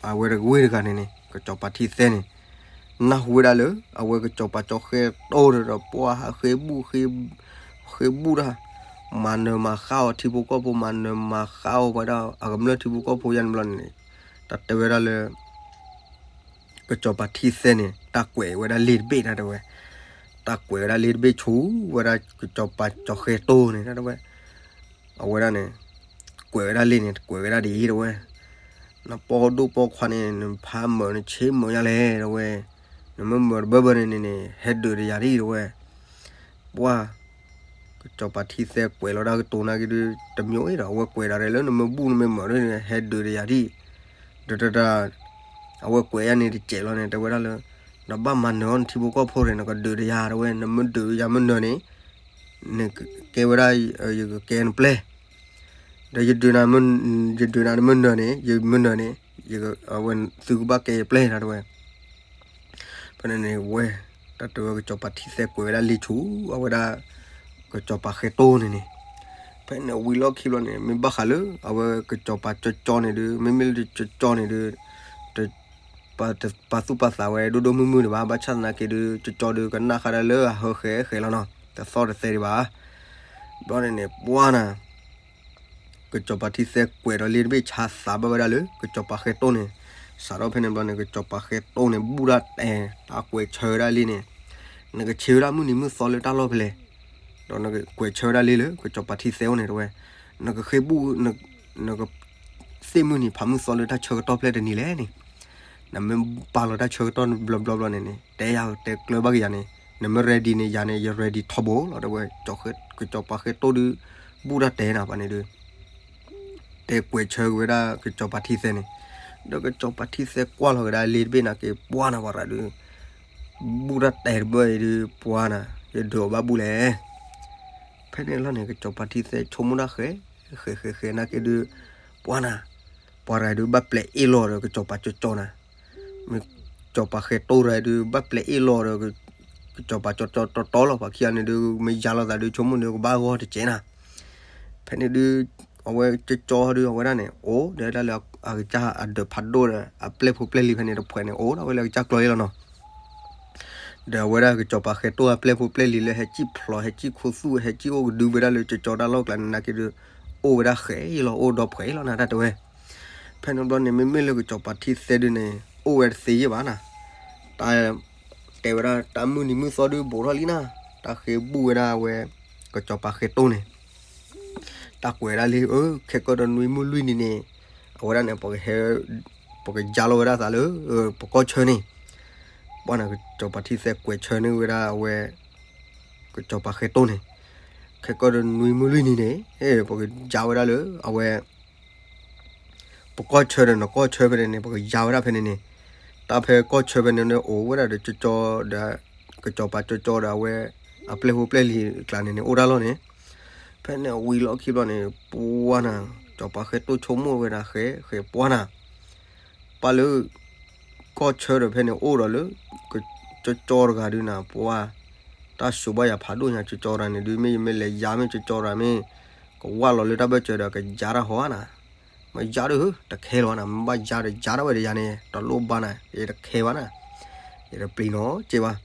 အဝဲတဝ့ၢ်တဂၤန့ၣ်န့ၣ် ကစီၤပၤထံၣ်သဲန့ၣ် နၢ်ဟူဝဲဒၣ်လၢ အဝဲကစီၤပၤကၠီၤဃဲတိၣ်ဒီး ပှၢ်ဟးဃ့ဘူၣ် ဃ့ဘူၣ်တၢ် မၤနၢၤမၤဃါအီၤထံဖိကီၢ်ဖိ မၤနၢၤမၤဃါအီၤဝဲဒၣ် အကမျၢၢ်ထံဖိကီၢ်ဖိယါန့ၣ်ဘျီန့ၣ် တၢ်တဲဝဲဒၣ်လၢ ကစီၤပၤထံၣ်သဲန့ၣ် တၢ်ကွဲးဝဲဒၣ်လ့ၣ်တဘ့ၣ်တၢ်တဲဝဲ တၢ်ကွဲးဝဲဒၣ်လ့ၣ်တဘ့ၣ်ဆူ ဝဲဒၣ်ကစီၤပၤကၠီၤဃဲတိၣ်န့ၣ် တၢ်တဲဝဲ အဝဲဒၣ်န့ၣ် ကွဲးဝဲဒၣ်လ့ၣ်န့ၣ် ကွဲးဝဲဒၣ်ဒ်အံၤတဲဝဲ နပီၢ်ဒိၣ်ပီၢ်ခွါန့ၣ် နဖးမၢၤနဆ့မၢၤညါလဲၣ်တဲဝဲ နမ့ၢ်မၢၤတဘၢဘၢန့ၣ်န့ၣ် ဟဲဒုးတယၤဒံၣ်တဲဝဲ ပှၢ် ကစီၤပၤထံၣ်သဲကွဲးလီၤဒၣ်ကတိၤနာ်က့ဒုး တမျိုးအံၤဒီး အဝဲကွဲးဒၣ်ရဲၣ်လၢနမ့ၢ်ဘူၣ်နမ့ၢ်မၢၤန့ၣ် ဟဲဒုးတယၤဒံၣ် ဒီးတၢ် အဝဲကွဲးယါန့ၣ်တစဲးလီၤန့ၣ် တဲဝဲဒၣ်လၢ နဘၣ်မၤနၢၤအီၤနထံဖိကီၢ်ဖိန့ၣ် နကဒုးတယၤတဲဝဲ နမ့ၢ်ဒုးယၤမ့ၢ်နၢၤန့ၣ် နကကဲဝဲဒၣ် ယကကဲနပျဲၢ် ဒီးယဒုးနၤ ယဒုးနၤနမ့ၢ်နၢၤန့ၣ် ယမ့ၢ်နၢၤန့ၣ် အဝဲသုကဘၣ်ကဲယပျဲၢ်နၤတဲဝဲ ဖဲန့ၣ်န့ၣ်ဝဲ တၢ်တဲဝဲကစီၤပၤထံၣ်သဲကွဲးဝဲဒၣ်လ့ၣ်ဆူ အဝဲဒၣ် ကစီၤပၤဃဲတိၣ်န့ၣ်န့ၣ် ဖဲန့ၣ်ဝံၤလီၢ်ခံဘျီန့ၣ် မ့ၢ်ဘၣ်ဃးလၢ အဝဲကစီၤပၤကၠီကၠီန့ၣ်ဒုး မ့မ့ၢ်လၢကၠီကၠီန့ၣ်ဒုး တ ပာ်သူၣ်ပာ်သးဝဲဒိၣ်ဒိၣ်မုၢ်မုၢ်ဒံးဘၣ်, ဘၣ်ဆၣ်သနာ်က့ဒုး ကၠီကၠီဒုးကနၣ်ဃါဒၣ်လၢအဟၢဃဲဃဲလီၤနီၤ, တသီၣ်တသဲဒံးဘၣ်. ဘျီန့ၣ်န့ၣ် ပှၢ်နၤ ကစီၤပၤထံသဲကွဲးဒီးလ့တဘ့ၣ်ဆါသးဘၣ်ဝဲဒၣ်လၢ ကစီၤပၤဃဲတိၢ်န့ၣ်, စးထီၣ်ဖဲန့ၣ်ဘျီန့ၣ် ကစီၤပၤဃဲတိၢ်န့ၣ် ဘူၣ်တၢ်တဲာ် တၢ်ကွဲးဆၢဝဲဒၣ်လ့န့ၣ်, နကဆ့ဝဲဒၣ်မုၢ်နံၤမုၢ်သီလၢတၢ်လီၢ်ဖဲလဲၣ်, ဒီးနကကွဲးဆၢဝဲဒၣ်လ့လၢ ကစီၤပၤထံသဲအိၣ်န့ၣ်တဝဲ, နကဃ့ဘူၣ် နက သ့ၣ်မုၢ်နံၤဖးမုၢ်သီလၢတၢ်ဆၢကတီၢ်ဖဲလဲၣ်တနံၤလဲၣ်န့ၣ်, နမ့ၢ်ပာ်လီၤတၢ်ဆၢကတီၢ်ဘျီဘျီဘျီန့ၣ်န့ၣ် တဲယၤတဲကျၢၤဘၣ်က့ၤယၤန့ၣ်, နမ့ၢ် ready န့ၣ် ယၤန့ၣ် ယ ready ထီဘိလီၤတဝဲ, ကစီၤပၤဃဲတိၢ်ဒုး ဘူၣ်တၢ်တဲာ်နၤပှၤန့ၣ်ဒုး တဲကွဲးဆၢက့ၤဝဲဒၣ်ကစီၤပၤထံသဲန့ၣ်, ဒီးကစီၤပၤထံသဲကွၢ်လီၤက့ၤဒၣ်လ့တဘ့ၣ်နာ်က့ၤ ပှၢ်နၤပှၤရၤဒုး ဘူၣ်တၢ်တဲာ်တဘၣ်အံၤဒုး ပှၢ်နၤ ယဒုးအီၤဘၣ်ဘူၣ်လဲၣ်. ဖဲန့ၣ်လီၤန့ၣ် ကစီၤပၤထံသဲဆိကမိၣ်တၢ်ဃဲ ဃဲဃဲဃဲနာ်က့ၤဒုး ပှၢ်နၤ ပှၤရၤဒုးဘၣ်ပျဲအ့ၣ်လီၤဒီးကစီၤပၤကၠီကၠီနၤ, မ့ၢ်ကစီၤပၤဃဲတိၢ်ရၤဒုး ဘၣ်ပျဲအ့ၣ်လီၤဒီး ကစီၤပၤကၠီကၠီတီတီလီၤ. ပှၤခံဂၤန့ၣ်ဒုး မ့ၢ်ယါလိာ်သးဒုး ဆိကမိၣ်န့ၣ်ကဘၣ်ဂီၢ်တစဲးနၤ. ဖဲန့ၣ်ဒုး အဝဲကၠီကၠီဒုး အဝဲဒၣ်န့ၣ် အိၣ်ဒီးဒၣ်လၢအကစၢ်အဒၢးဖးဒိၣ်ဒီး အပျဲၢ်ဖိပျဲၢ်လံၤဖဲန့ၣ်တဖှဲးန့ၣ် အိၣ်ဒၣ်ဝဲလၢအကစၢ်ကျီယဲလီၤနီၤ. ဒီးအဝဲဒၣ်ကစီၤပၤဃဲတိၢ်အပျဲၢ်ဖိပျဲၢ်လံၤလၢဟဲစံၣ်ဖျိး ဟဲစံၣ်ခူသူၣ် ဟဲစံၣ်အိၣ်ကဒုဝဲဒၣ်လၢကၠီကၠီတၢ်လီၢ်ကျါန့ၣ် နာ်က့ၤဒုး အိၣ်ဝဲဒၣ်ဃဲအံၤလီၤ အိၣ်ဒီဖှဲးအံၤလီၤနၤ တၢ်တဲဝဲ. ဖဲန့ၣ်ဘျီန့ၣ် မ့မ့ၢ်လၢကစီၤပၤထံသဲဒုးန့ၣ် အိၣ်ဝဲတသ့ယဲၢ်ဘၣ်နၤ. တၢ်တဲဝဲဒၣ် တၢ်မုၢ်နံၤမုၢ်သီဒုးဘူးထီၣ်လံနၤ. တၢ်ဃ့ဘူၣ်ဝဲဒၣ်အဝဲ ကစီၤပၤဃဲတိၢ်န့ၣ် တၢ်ကွဲးဒၣ်လံ အၢ ခဲကၢဒီးနွံမုၢ်လွံၢ်နံၤန့ၣ် အဝဲဒၣ်န့ၣ် ပကဟဲ ပကယါလီၤဝဲဒၣ်သးလၢ ပကီၢ်ဆၢန့ၣ်. ပှၢ်နၤ ကစီၤပၤထံသဲကွဲးဆၢန့ၢ်ဝဲဒၣ်အဝဲ ကစီၤပၤဃဲတိၢ်န့ၣ် ခဲကၢဒီးနွံမုၢ်လွံၢ်နံၤန့ၣ် ပကယါဝဲဒၣ်လၢအဝဲ ပကီၢ်ဆၢဒီးနကီၢ်ဆၢဖဲန့ၣ်န့ၣ် ပကယါဝဲဒၣ်ဖဲန့ၣ်န့ၣ်. တၢ်ဖဲကီၢ်ဆၢဖဲန့ၣ်န့ၣ် အိၣ်ဝဲဒၣ်ဒီးကၠီကၠီဒီး ကစီၤပၤကၠီကၠီဒီးအဝဲ အပျဲၢ်ဖိပျဲၢ်လံၤအကျါန့ၣ်န့ၣ် အိၣ်တၢ်လီၢ်န့ၣ်. ဖဲန့ၣ်အဝံၤလီၢ်ခံဘျီန့ၣ် ပှၢ်နၤ ကစီၤပၤဃဲတိၢ်ဆိကမိၣ်ဝဲဒၣ်ဃဲ ဃဲပှၢ်နၤ ပၢ်လၢ ကီၢ်ဆၢဒီးဖဲန့ၣ်အိၣ်ဒီးလၢ ကၠီကၠီတဂၤဒုးနၤ ပှၢ် တၢ်စိာ်ဘၣ်ယၤဖးဒိၣ်ညါ ကၠီကၠီတဂၤန့ၣ်ဒုး မ့ၢ်ယမ့ၢ်လဲၤယါ မ့ၢ်ကၠီကၠီတဂၤမ့ၢ် ကဝၢ်လီၤလၢတၢ်ဘၢၣ်စၢၤဒီး ကယါတၢ်ဟီနၤ. မ့ၢ်ယါဒီး တခဲလီၤနၤ မ့ၢ်ဘၣ်ယါဒီးယါတၢ်ဝဲဒီးယၤန့ၣ် တလိၣ်ဘၣ်နၤ ယတခဲဘၣ်နၤ ယတပျံၤနီတစဲးဘၣ်.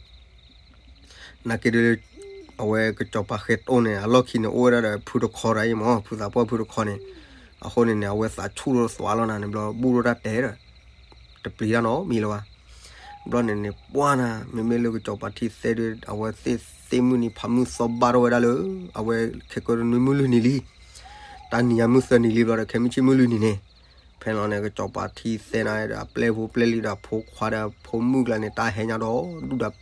နာ်က့ၤဒုး အဝဲကစီၤပၤဃဲတိၢ်န့ၣ် အလီၢ်ခံန့ၣ် အိၣ်ဝဲဒၣ်ဒီးဖုတခီတဂၤအံၤမ့ၢ် ဖုသးပှၢ်ဖုတခီန့ၣ်. အဃိန့ၣ်န့ၣ် အဝဲသးဆူၣ်လီၤသွးလီၤနၤန့ၣ်ဘျီ ဘူၣ်ထီၣ်တၢ်တဲာ်ဒီး တပျံၤတၢ်နီတမံၤလၢၤဘၣ်. ဘျီန့ၣ်န့ၣ် ပှၢ်နၤ မ့မ့ၢ်လၢကစီၤပၤထံသဲဒုး အဝဲသ့ၣ်သ့ၣ်မုၢ်နံၤဖးမုၢ်သီဘၣ်ထီၣ်ဝဲဒၣ်လၢ အဝဲခဲကၢဒီးနွံမုၢ်လွံၢ်နံၤလံ. တၢ်နံၤညါမုၢ်သၢနံၤလံဘျီဒီး ခဲမုၢ်ဆ့ၣ်မုၢ်လွံၢ်နံၤန့ၣ် ဖဲလီၤန့ၣ် ကစီၤပၤထံသဲန့ၣ်ဒီးအပျဲၢ်ဖိပျဲၢ်လံၤဒီးအဖိခွါဒီးဖိမုၣ်ကျါန့ၣ် တၢ်ဟဲညါဒီးဒူၣ်ဒီး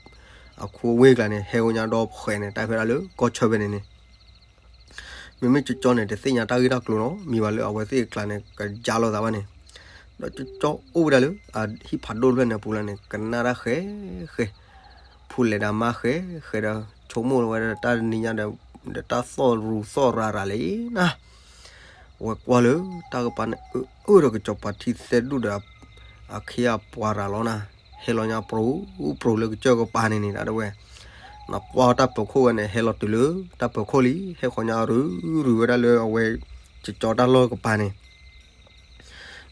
အခိအဝ့ၢ်ကျါန့ၣ် ဟဲဝဲညါဒီးဖှဲးန့ၣ် တၢ်ဖဲဒၣ်လၢကီၢ်ဆၢဖဲန့ၣ်န့ၣ် မ့မ့ၢ်ကၠီကၠီန့ၣ် တသ့ၣ်ညါတၢ်ဂ့ၢ်တၢ်ကျိၤနီတမံၤဘၣ်လၢအဝဲသ့ၣ်အကျါန့ၣ် ကယါလိာ်သးဘၣ်န့ၣ်. ဒီးကၠီကၠီအိၣ်ဝဲဒၣ်လၢအဟံၣ်ဖးဒိၣ်တဖျၢၣ်န့ၣ်အပူၤလီၤန့ၣ် ကနၣ်တၢ်ဃဲဃဲ ဖူလဲၤဒီးမါဃဲဃဲဒီး ဆိကမိၣ်လီၤဝဲဒၣ်တၢ်နံၤညါဒီး ဒီးတၢ်သီၣ်ရူၤသီၣ်ရၤရၤလံနၤ. အဝဲကွၢ်လၢတၢ်ကပၤန့ၣ် အၢၣ်ဒီးကစီၤပၤထံသဲဒူၣ်ဒီး အခ့အပှၤရၤလီၤနၤ, ဟဲလီၤညါပြိၤပြိၤလၢကစၢၢ်ကပၤန့ၣ်န့ၣ် တၢ်တဝဲ, နကွၢ်တၢ်ပၢၤခိၣ်ဝဲန့ၣ် ဟဲလီၤတုၤလၢတၢ်ပၢၤခိၣ်လံ, ဟဲဃီၤညါရူၤရူၤဝဲဒၣ်လၢအဝဲ ကစီၤတၢ်လီၢ်ကပၤန့ၣ်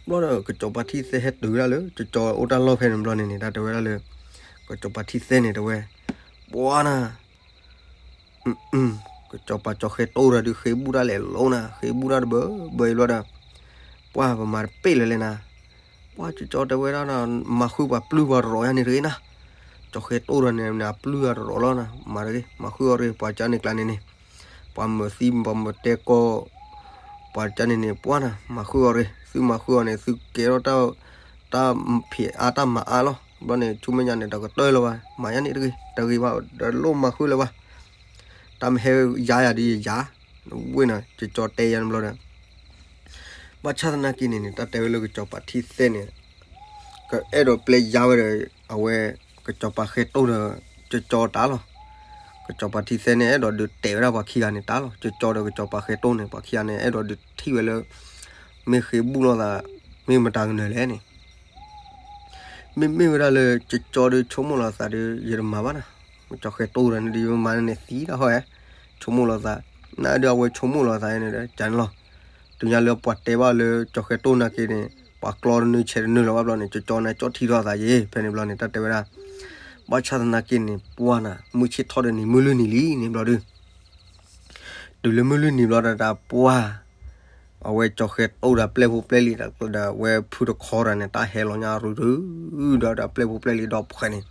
ဘျီဒီးကစီၤပၤထံသဲဟဲတုၤဝဲဒၣ်လၢ ကစီၤအိၣ်တၢ်လီၢ်ဖဲန့ၣ်ဘျီန့ၣ်န့ၣ် တၢ်တဲဝဲဒၣ်လၢ ကစီၤပၤထံသဲန့ၣ်တဝဲ, ပှၤနၤ ကစီၤပၤကၠီဃဲတိၢ်ဒီးဒုးဃ့ဘူၣ်တၢ်လဲၤလိၤနၤ, ဃ့ဘူၣ်တၢ်တဘၢဘၢအံၤဘျီဒီး ပှၤပမၤတပ့ၢ်လၢၤလဲၣ်နၤ, ပှၤကၠီတဲဝဲဒၣ် မၤဃုပှၤပျုၢ်ပှၤရိးယါန့ၣ်တဂ့ၤနၤ, ကၠီဃဲတိၢ်ဒီးန့ၣ် အပျုၢ်အရိးလီၤနၤ, မၤတဂ့ၤ မၤဃုအီၤတဂ့ၤ ပှၤကၠီန့ၣ်ကျါန့ၣ်န့ၣ်, ပှၤမၢၤသံ ပှၤမၢၤတဲကီၢ် ပှၤကၠီန့ၣ်န့ၣ် ပှၤနၤ မၤဃုအီၤတဂ့ၤ, သုမၤဃုအီၤန့ၣ် သုကဲထီၣ်တၢ် တၢ်ဖံးအါတၢ်မၤအါလီၤ, ဘျီန့ၣ် ဆူမဲာ်ညါန့ၣ် တကတၢၢ်လၢၤဘၣ်, မၤယါန့ၣ်တဂ့ၤ တဂ့ၤဘၣ် တလိၣ်မၤဃုလၢၤဘၣ်, တၢ်မ့ၢ်ဟဲယါယၤဒုးယယၤ, ဝ့ၢ်နၤ ကၠီတဲယါန့ၣ်ဘျီဒီး ဘၣ်ဆၣ်သနာ်က့န့ၣ်န့ၣ် တၢ်တဲဝဲလၢကစီၤပၤထံသဲန့ၣ် ကအဲၣ်ဒိးပျဲယါဝဲဒီး အဝဲ ကစီၤပၤဃဲတိၢ်ဒီး ကၠီတၢ်လီၤ, ကစီၤပၤထံသဲန့ၣ် အဲၣ်ဒိးဒုးတဲာ်ဝဲဒၣ်ပှၤခံဂၤန့ၣ်တၢ်လီၤ, ကၠီဒီးကစီၤပၤဃဲတိၢ်န့ၣ် ပှၤခံဂၤန့ၣ် အဲၣ်ဒိးဒုးထံၣ်ဝဲလၢ မ့ၢ်ဃ့ဘူၣ်လိာ်သး မ့ၢ်မတၤကနၢၤလဲၣ်န့ၣ် မ့မ့ၢ်ဝဲဒၣ်လၢကၠီဒုးဆိကမိၣ်လီၤသးဒီး ယတမၤဘၣ်နၤ, ကၠီဃဲတိၢ်ဒီးန့ၣ်ဒီးယမၤန့ၣ်သံတၢ်ဟီဧဲ, ဆိကမိၣ်လီၤသး, နဒုးအဝဲဆိကမိၣ်လီၤသးန့ၣ်ဒီး ကန့ၣ်လီၤ, တုၤညါလၢပှၤတဲဘၣ်လၢကၠီဃဲတိၢ်နာ်က့န့ၣ် ပှၤကျီတနုၤဆဲးတနုၤလၢၤဘၣ်ဘျီန့ၣ် ကၠီကၠီန့ၣ်ကၠီၣ်ထံထီၣ်အသးယဲ ဖဲန့ၣ်ဘျီန့ၣ် တၢ်တဲဝဲဒၣ် ဘၣ်ဆၣ်သနာ်က့န့ၣ် ပှၢ်နၤ မုၢ်ဆ့ၣ်ထီၣ်ဒီးန့ၣ် မုၢ်လွံၢ်နံၤလံန့ၣ်ဘျီဒုး တုၤလၢမုၢ်လွံၢ်နံၤဘျီဒီးတၢ်ပှၢ် အဝဲကၠီဃဲတိၢ်ဒီးပျဲၢ်ဖိပျဲၢ်လံၤဒီးအဝဲဖုတခီဒီးန့ၣ် တၢ်ဟဲလီၤညါရူၤရူၤ ဒီးပျဲၢ်ဖိပျဲၢ်လံၤဒီးဖှဲးန့ၣ်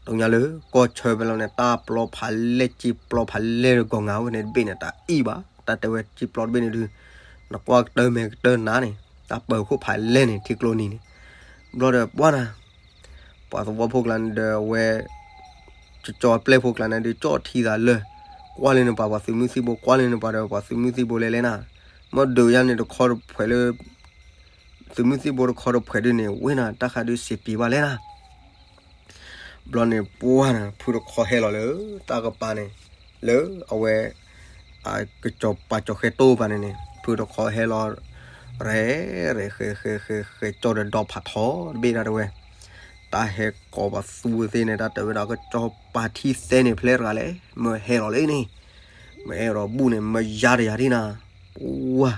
တိၢ်ညါလၢကီၢ်ဆၢဖဲလီၤန့ၣ် တၢ်ပျီဖးလဲၢ် စ့ပျီဖးလဲၢ်ဂီၤငါဝဲန့ၣ်တဘ့ၣ်န့ၣ် တၢ်အံၣ်ဘၣ် တၢ်တဲဝဲစ့ပျီတဘ့ၣ်န့ၣ်ဒုး နကွၢ်ကတၢၢ်မဲာ်ကတၢၢ်နါန့ၣ် တၢ်ပၢၤခိၣ်ဖးလဲၢ်န့ၣ် ထံကျိနံၤန့ၣ် ဘျီဒီးပှၢ်နၤ ပှၤသဝီဖိကျါန့ၣ်ဒီးအဝဲ ကၠီကၠီပျဲၢ်ဖိကျါန့ၣ်ဒုး ကၠီၣ်ထံသးလၢ ကွၢ်လၢနပှၤပှၤသုးမုၢ်သံၣ်ဘိ ကွၢ်လၢနပှၤဒီးပှၤသုးမုၢ်သံၣ်ဘိလဲၤလဲၤနၤ မ့ၢ်ဒုးယါန့ၣ်တခီတဖှဲးလၢ သုးမုၢ်သံၣ်ဘိတခီတဖှဲးဒုးန့ၣ် ဝ့ၢ်နၤ တၢ်ဃးဒုးစံးပံၤဘၣ်လဲၤနၤ ဘျီန့ၣ်ပှၢ်နၤ ဖုတခီဟဲလီၤလၢ တၢ်ကပၤန့ၣ် လၢအဝဲ ကၠီပၤကၠီဃဲတိၢ်ပၤန့ၣ်န့ၣ် ဖုတခီဟဲလီၤ ရဲၣ်ရဲၣ် ဃဲဃဲဃဲဃဲ ကၠီဒီးဒီဖးထီတဘ့ၣ်ဒၣ်တဝဲ တၢ်ဟဲကိးပသူဝဲသ့ၣ်န့ၣ် တၢ်တဲဝဲဒၣ် ကၠီပၤထံသဲန့ၣ် ဖဲလဲၣ်တဂၤလဲၣ် မ့ၢ်ဟဲလီၤလၢန့ၣ် မ့ၢ်အဲၣ်ဒိးဘူၣ်န့ၣ် မ့ၢ်ယါတယၤဒ်နၤ ပှၢ်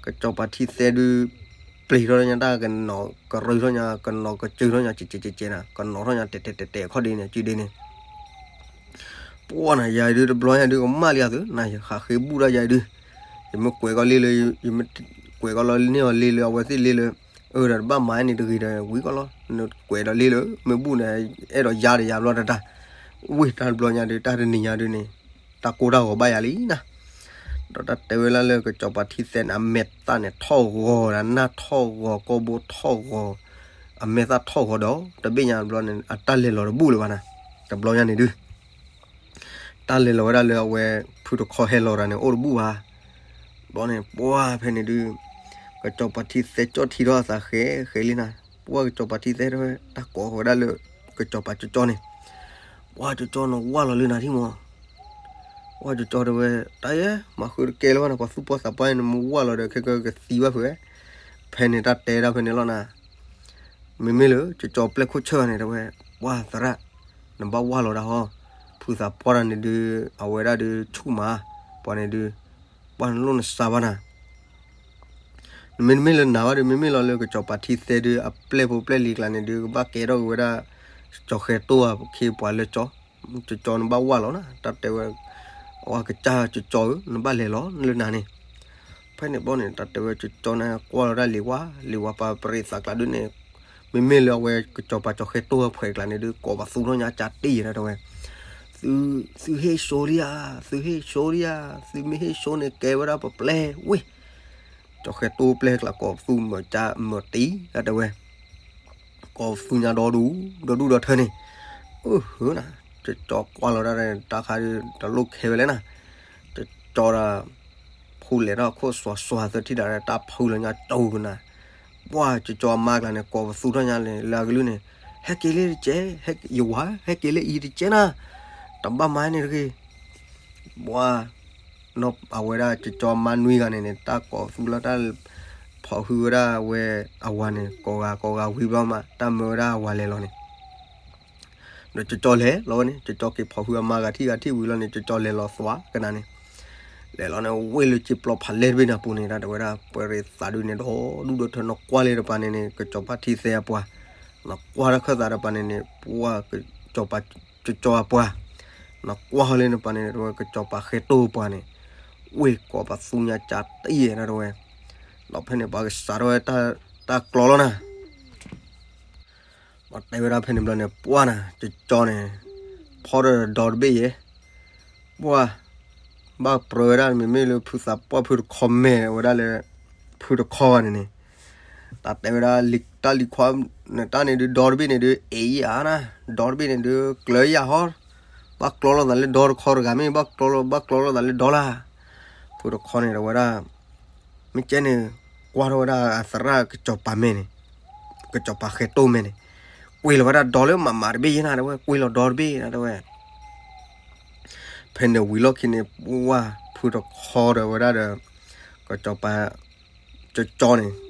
ကၠီပၤထံသဲဒုး ပျံၤထီၣ်ညါတၢ်ကနီၤကရၢထီၣ်ညါ ကနီၤကစၢထီၣ်ညါ ကကကကကဲနၤ ကနီၤထီၣ်ညါ တဲတဲတဲတဲခီၣ်ဒ်န့ၣ် စုဒ်န့ၣ် ပှၢ်နၤ ယၤဒုးတဘျီညါဒုးကမၣ်လံအသု နၤယဟးဃ့ဘူၣ်ဒၣ်ယၤဒုး ယမ့ၢ်ကွဲးကီးလ့လၢ ယမ့ၢ်ကွဲးကီးလီၤန့ၢ်အီၤလ့လၢအဝဲသ့ၣ်လ့လၢ အၢဒီးတဘၣ်မၤန့ၣ်တဂ့ၤဒီးဝံၤကီးလီၤ နကွဲးဒီးလ့လၢ မ့ၢ်ဘူၣ်န့ၣ် အဲၣ်ဒိးယါဒီးယၤဘျီတတၢ် ဝ့ၢ်တၢ်တဘျီညါဒုး တၢ်တနံၤညါဒုးန့ၣ် တၢ်ကိၢ်တၢ်ဂီၤဘၣ်ယၤလံနၤ ဒီးတၢ်တဲဝဲလၢလၢကၠီပၤထံသဲန့ၣ် အမဲာ်သၣ်န့ၣ်ထီၣ်ဂီၤဒီး နၢ်ထီၣ်ဂီၤ ကိာ်ဘိထီၣ်ဂီၤ အမဲာ်သၣ်ထီၣ်ဂီၤဒီး တဘ့ၣ်ညါတဘျီန့ၣ် အတၢ်လဲၤလီၤတဘူၣ်လၢၤဘၣ်နၤ တဘျီညါန့ၣ်ဒုး တၢ်လဲၤလီၤဝဲဒၣ်လၢအဝဲ ဖုတခီဟဲလီၤတၢ်န့ၣ် အိၣ်တဘူၣ်ဘၣ် ဘျီန့ၣ် ပှၢ်ဖဲန့ၣ်ဒုး ကၠီပၤထံသဲကၠီၣ်ထံထီၣ်အသးဃဲဃဲလံနၤ ပှၢ်ကၠီပၤထံသဲတဲဝဲ တၢ်ကိးဝဲဒၣ်လၢ ကၠီပၤကၠီကၠီန့ၣ် ပှၢ်ကၠီကၠီနဝၢ်လီၤလၢနၤထံၣ်မး ပှၢ်ကၠီကၠီတဲဝဲ တၢ်ယဲ မၤဃုတကဲလၢၤဘၣ်နၤ ပှၤသူၣ်ပှၢ်သးပှၢ်န့ၣ် နမ့ၢ်ဝၢ်လီၤဒီး ခဲကကသံဘၣ်ဖုးဝဲ ဖဲန့ၣ်တၢ်တဲဒၣ်ဖဲန့ၣ်လီၤနၤ မ့မ့ၢ်လၢ ကၠီကၠီပျဲၢ်ခိၣ်ဆၢၣ်န့ၣ် တဲဝဲ ပှၢ်သရၣ် နဘၣ်ဝၢ်လီၤဒၣ်ဟီ ဖုသးပှၢ်တၢ်န့ၣ်ဒုး အဝဲဒၣ်ဒုးဆူၣ်မး ပှၤန့ၣ်ဒုး ပှၢ်နလိၣ်နစါဘၣ်နၤ နမ့မ့ၢ်လၢနၤဘၣ်ဒုး မ့မ့ၢ်လီၤလၢကၠီပၤထံသဲဒုး အပျဲၢ်ဖိပျဲၢ်လံၤကျါန့ၣ်ဒုး ကဘၣ်ကဲထီၣ်က့ၤဝဲဒၣ် ကၠီဃဲတိၢ်အခ့အပှၤလၢကၠီ ကၠီကၠီနဘၣ်ဝၢ်လီၤနၤ တၢ်တဲဝဲ အဝဲကစၢ်ကၠီကၠီဧၢ နဘၣ်လဲၤလီၤလၢနၤန့ၣ် ဖဲန့ၣ်ဘျီန့ၣ် တၢ်တဲဝဲကၠီကၠီန့ၣ် ကွၢ်လီၤဒၣ်လံၤဝါ လံၤဝါပၤပရံးသးကျါဒုးန့ၣ် မ့မ့ၢ်လၢအဝဲကၠီပၤကၠီဃဲတိၢ်အဖှဲးကျါန့ၣ်ဒုး ကိးပသူထီၣ်ညါကၢ်တ့ၢ်ယဲဒၣ်တဲဝဲ သုဟ့ၣ်ဆိလံဧါ သုဟ့ၣ်ဆိလံဧါ သုမ့ၢ်ဟ့ၣ်ဆိန့ၣ်ကဲဝဲဒၣ်ပပျဲၢ်ဝ့ၢ် ကၠီဃဲတိၢ်ပျဲၢ်ကျါကိးပသူမၤကၢ်မၤတံၢ်ဒၣ်တဲဝဲ ကိးပသူညါဒီဒူၣ် ဒီဒူၣ်ဒီထၢန့ၣ် အၢ ဟၢနၤ ကၠီကၠီကွၢ်လီၤဒၣ် တၢ်ခါဒုး တလိၣ်ခဲဝဲလဲၣ်နၤ ကၠီကၠီဒီး ဖူလဲၤထီၣ်ခိၣ်စွၤစွၤသၢထံၣ်ဒၣ် တၢ်ဖုလီၤညါကၠီကနၤ ပှၢ်ကၠီကၠီအမါကျါန့ၣ် ကိးပသူထီၣ်ညါလၢအကလုၢ်န့ၣ် ဟဲက့ၤလၢတကဲး ယဝၤ ဟဲက့ၤလၢအံၤတကဲးနၤ တဘၣ်မၤန့ၣ်တဂ့ၤ ပှၢ် နီၢ်အဝဲဒၣ်ကၠီကၠီအမါနွံဂၤန့ၣ်န့ၣ် တၢ်ကိးပသူလၢတၢ် ဖီၣ်ဟုဝဲဒၣ်ဝဲအဝၤန့ၣ် ကိးဂၤကိးဂၤဝံၤဘျီမး တၢ်မၢဝဲဒၣ်အဝၤလဲၤလီၤန့ၣ် ဒီးကၠီကၠီလဲၤလီၤဝဲန့ၣ် ကၠီကၠီက့ၤဖီၣ်ဟုအမါဂၤထံၣ်ဂၤထံၣ်ဝံၤလီၤန့ၣ် ကၠီကၠီလဲၤလီၤသွါကနၤန့ၣ် လဲၤလီၤန့ၣ် ဝ့ၢ်လၢက့ပျီဖးလဲၢ်တဘ့ၣ်န့ၣ်အပူၤန့ၣ် တၢ်တဲဝဲဒၣ် ပှဲၤရ့သးဒုန့ၣ် ဒီဒူၣ်ဒီထၢ နကွၢ်လၢတပၤန့ၣ်န့ၣ် ကၠီပၤထံသဲအပှၤ နကွၢ်တၢ်ခၢၣ်သးတပၤန့ၣ်န့ၣ် ပှၢ်ကၠီပၤကၠီကၠီအပှၤ နကွၢ်ဟီလၢနပၤန့ၣ် တဝဲကၠီပၤဃဲတိၢ်ပှၤန့ၣ် ဝ့ၢ်ကိးပသူညါကၢ်တ့ၢ်ယဲဒၣ်တဝဲ ဒီးဖဲန့ၣ် ပှၤကစးထီၣ်ဝဲတၢ်ကျီလီၤနၤ ပှၤတဲဝဲဒၣ်ဖဲန့ၣ်ဘျီန့ၣ် ပှၢ်နၤ ကၠီကၠီန့ၣ် ဖီၣ်ဒီးဒီတဘ့ၣ်ယဲ ပှၢ် ဘၣ်ပြၢဝဲဒၣ် မ့မ့ၢ်လၢဖုသးပှၢ်ဖုတခီမဲာ်ဝဲဒၣ်လၢ ဖုတခီဂၤန့ၣ်န့ၣ် တၢ်တဲဝဲဒၣ် တၢ်လံၤခွါန့ၣ် တၢ်န့ၣ်ဒုး ဒီတဘ့ၣ်န့ၣ်ဒုး အ့ၣ်ယၤနၤ ဒီတဘ့ၣ်န့ၣ်ဒုး ကျၢၤယၤဟီ ဘၣ်ကျီလိာ်သးလၢဒီတခီတဂၤ မ့ၢ်ဘၣ်ကျီ ဘၣ်ကျီလိာ်သးလၢဒီလၢ် ဖုတခီန့ၣ် တဝဲဒၣ် မ့ၢ်ကဲန့ၣ် ကွၢ်ထီၣ်ဝဲဒၣ်အသရၣ်ကစီၤပၤမဲာ်န့ၣ် ကစီၤပၤဃဲတိၢ်မဲာ်န့ၣ် ကွံာ်လီၤဝဲဒၣ်ဒီလၢမၤမၤတဘ့ၣ်ယဲနၤ တဝဲ ကွံာ်လီၤဒီတဘ့ၣ်နၤ တဝဲ ဖဲန့ၣ်ဝံၤလီၢ်ခံန့ၣ် ပှၢ်ဖုတခီဒီးဝဲဒၣ်ဒီး ကစီၤပၤ ကၠီကၠီန့ၣ် ကကျီလိာ်သးလီၤနၤ ဖီၣ်ထီၣ်ဒီ ပှၤကွံာ်လီၤဒီတဂၤတဘ့ၣ်ဝံၤ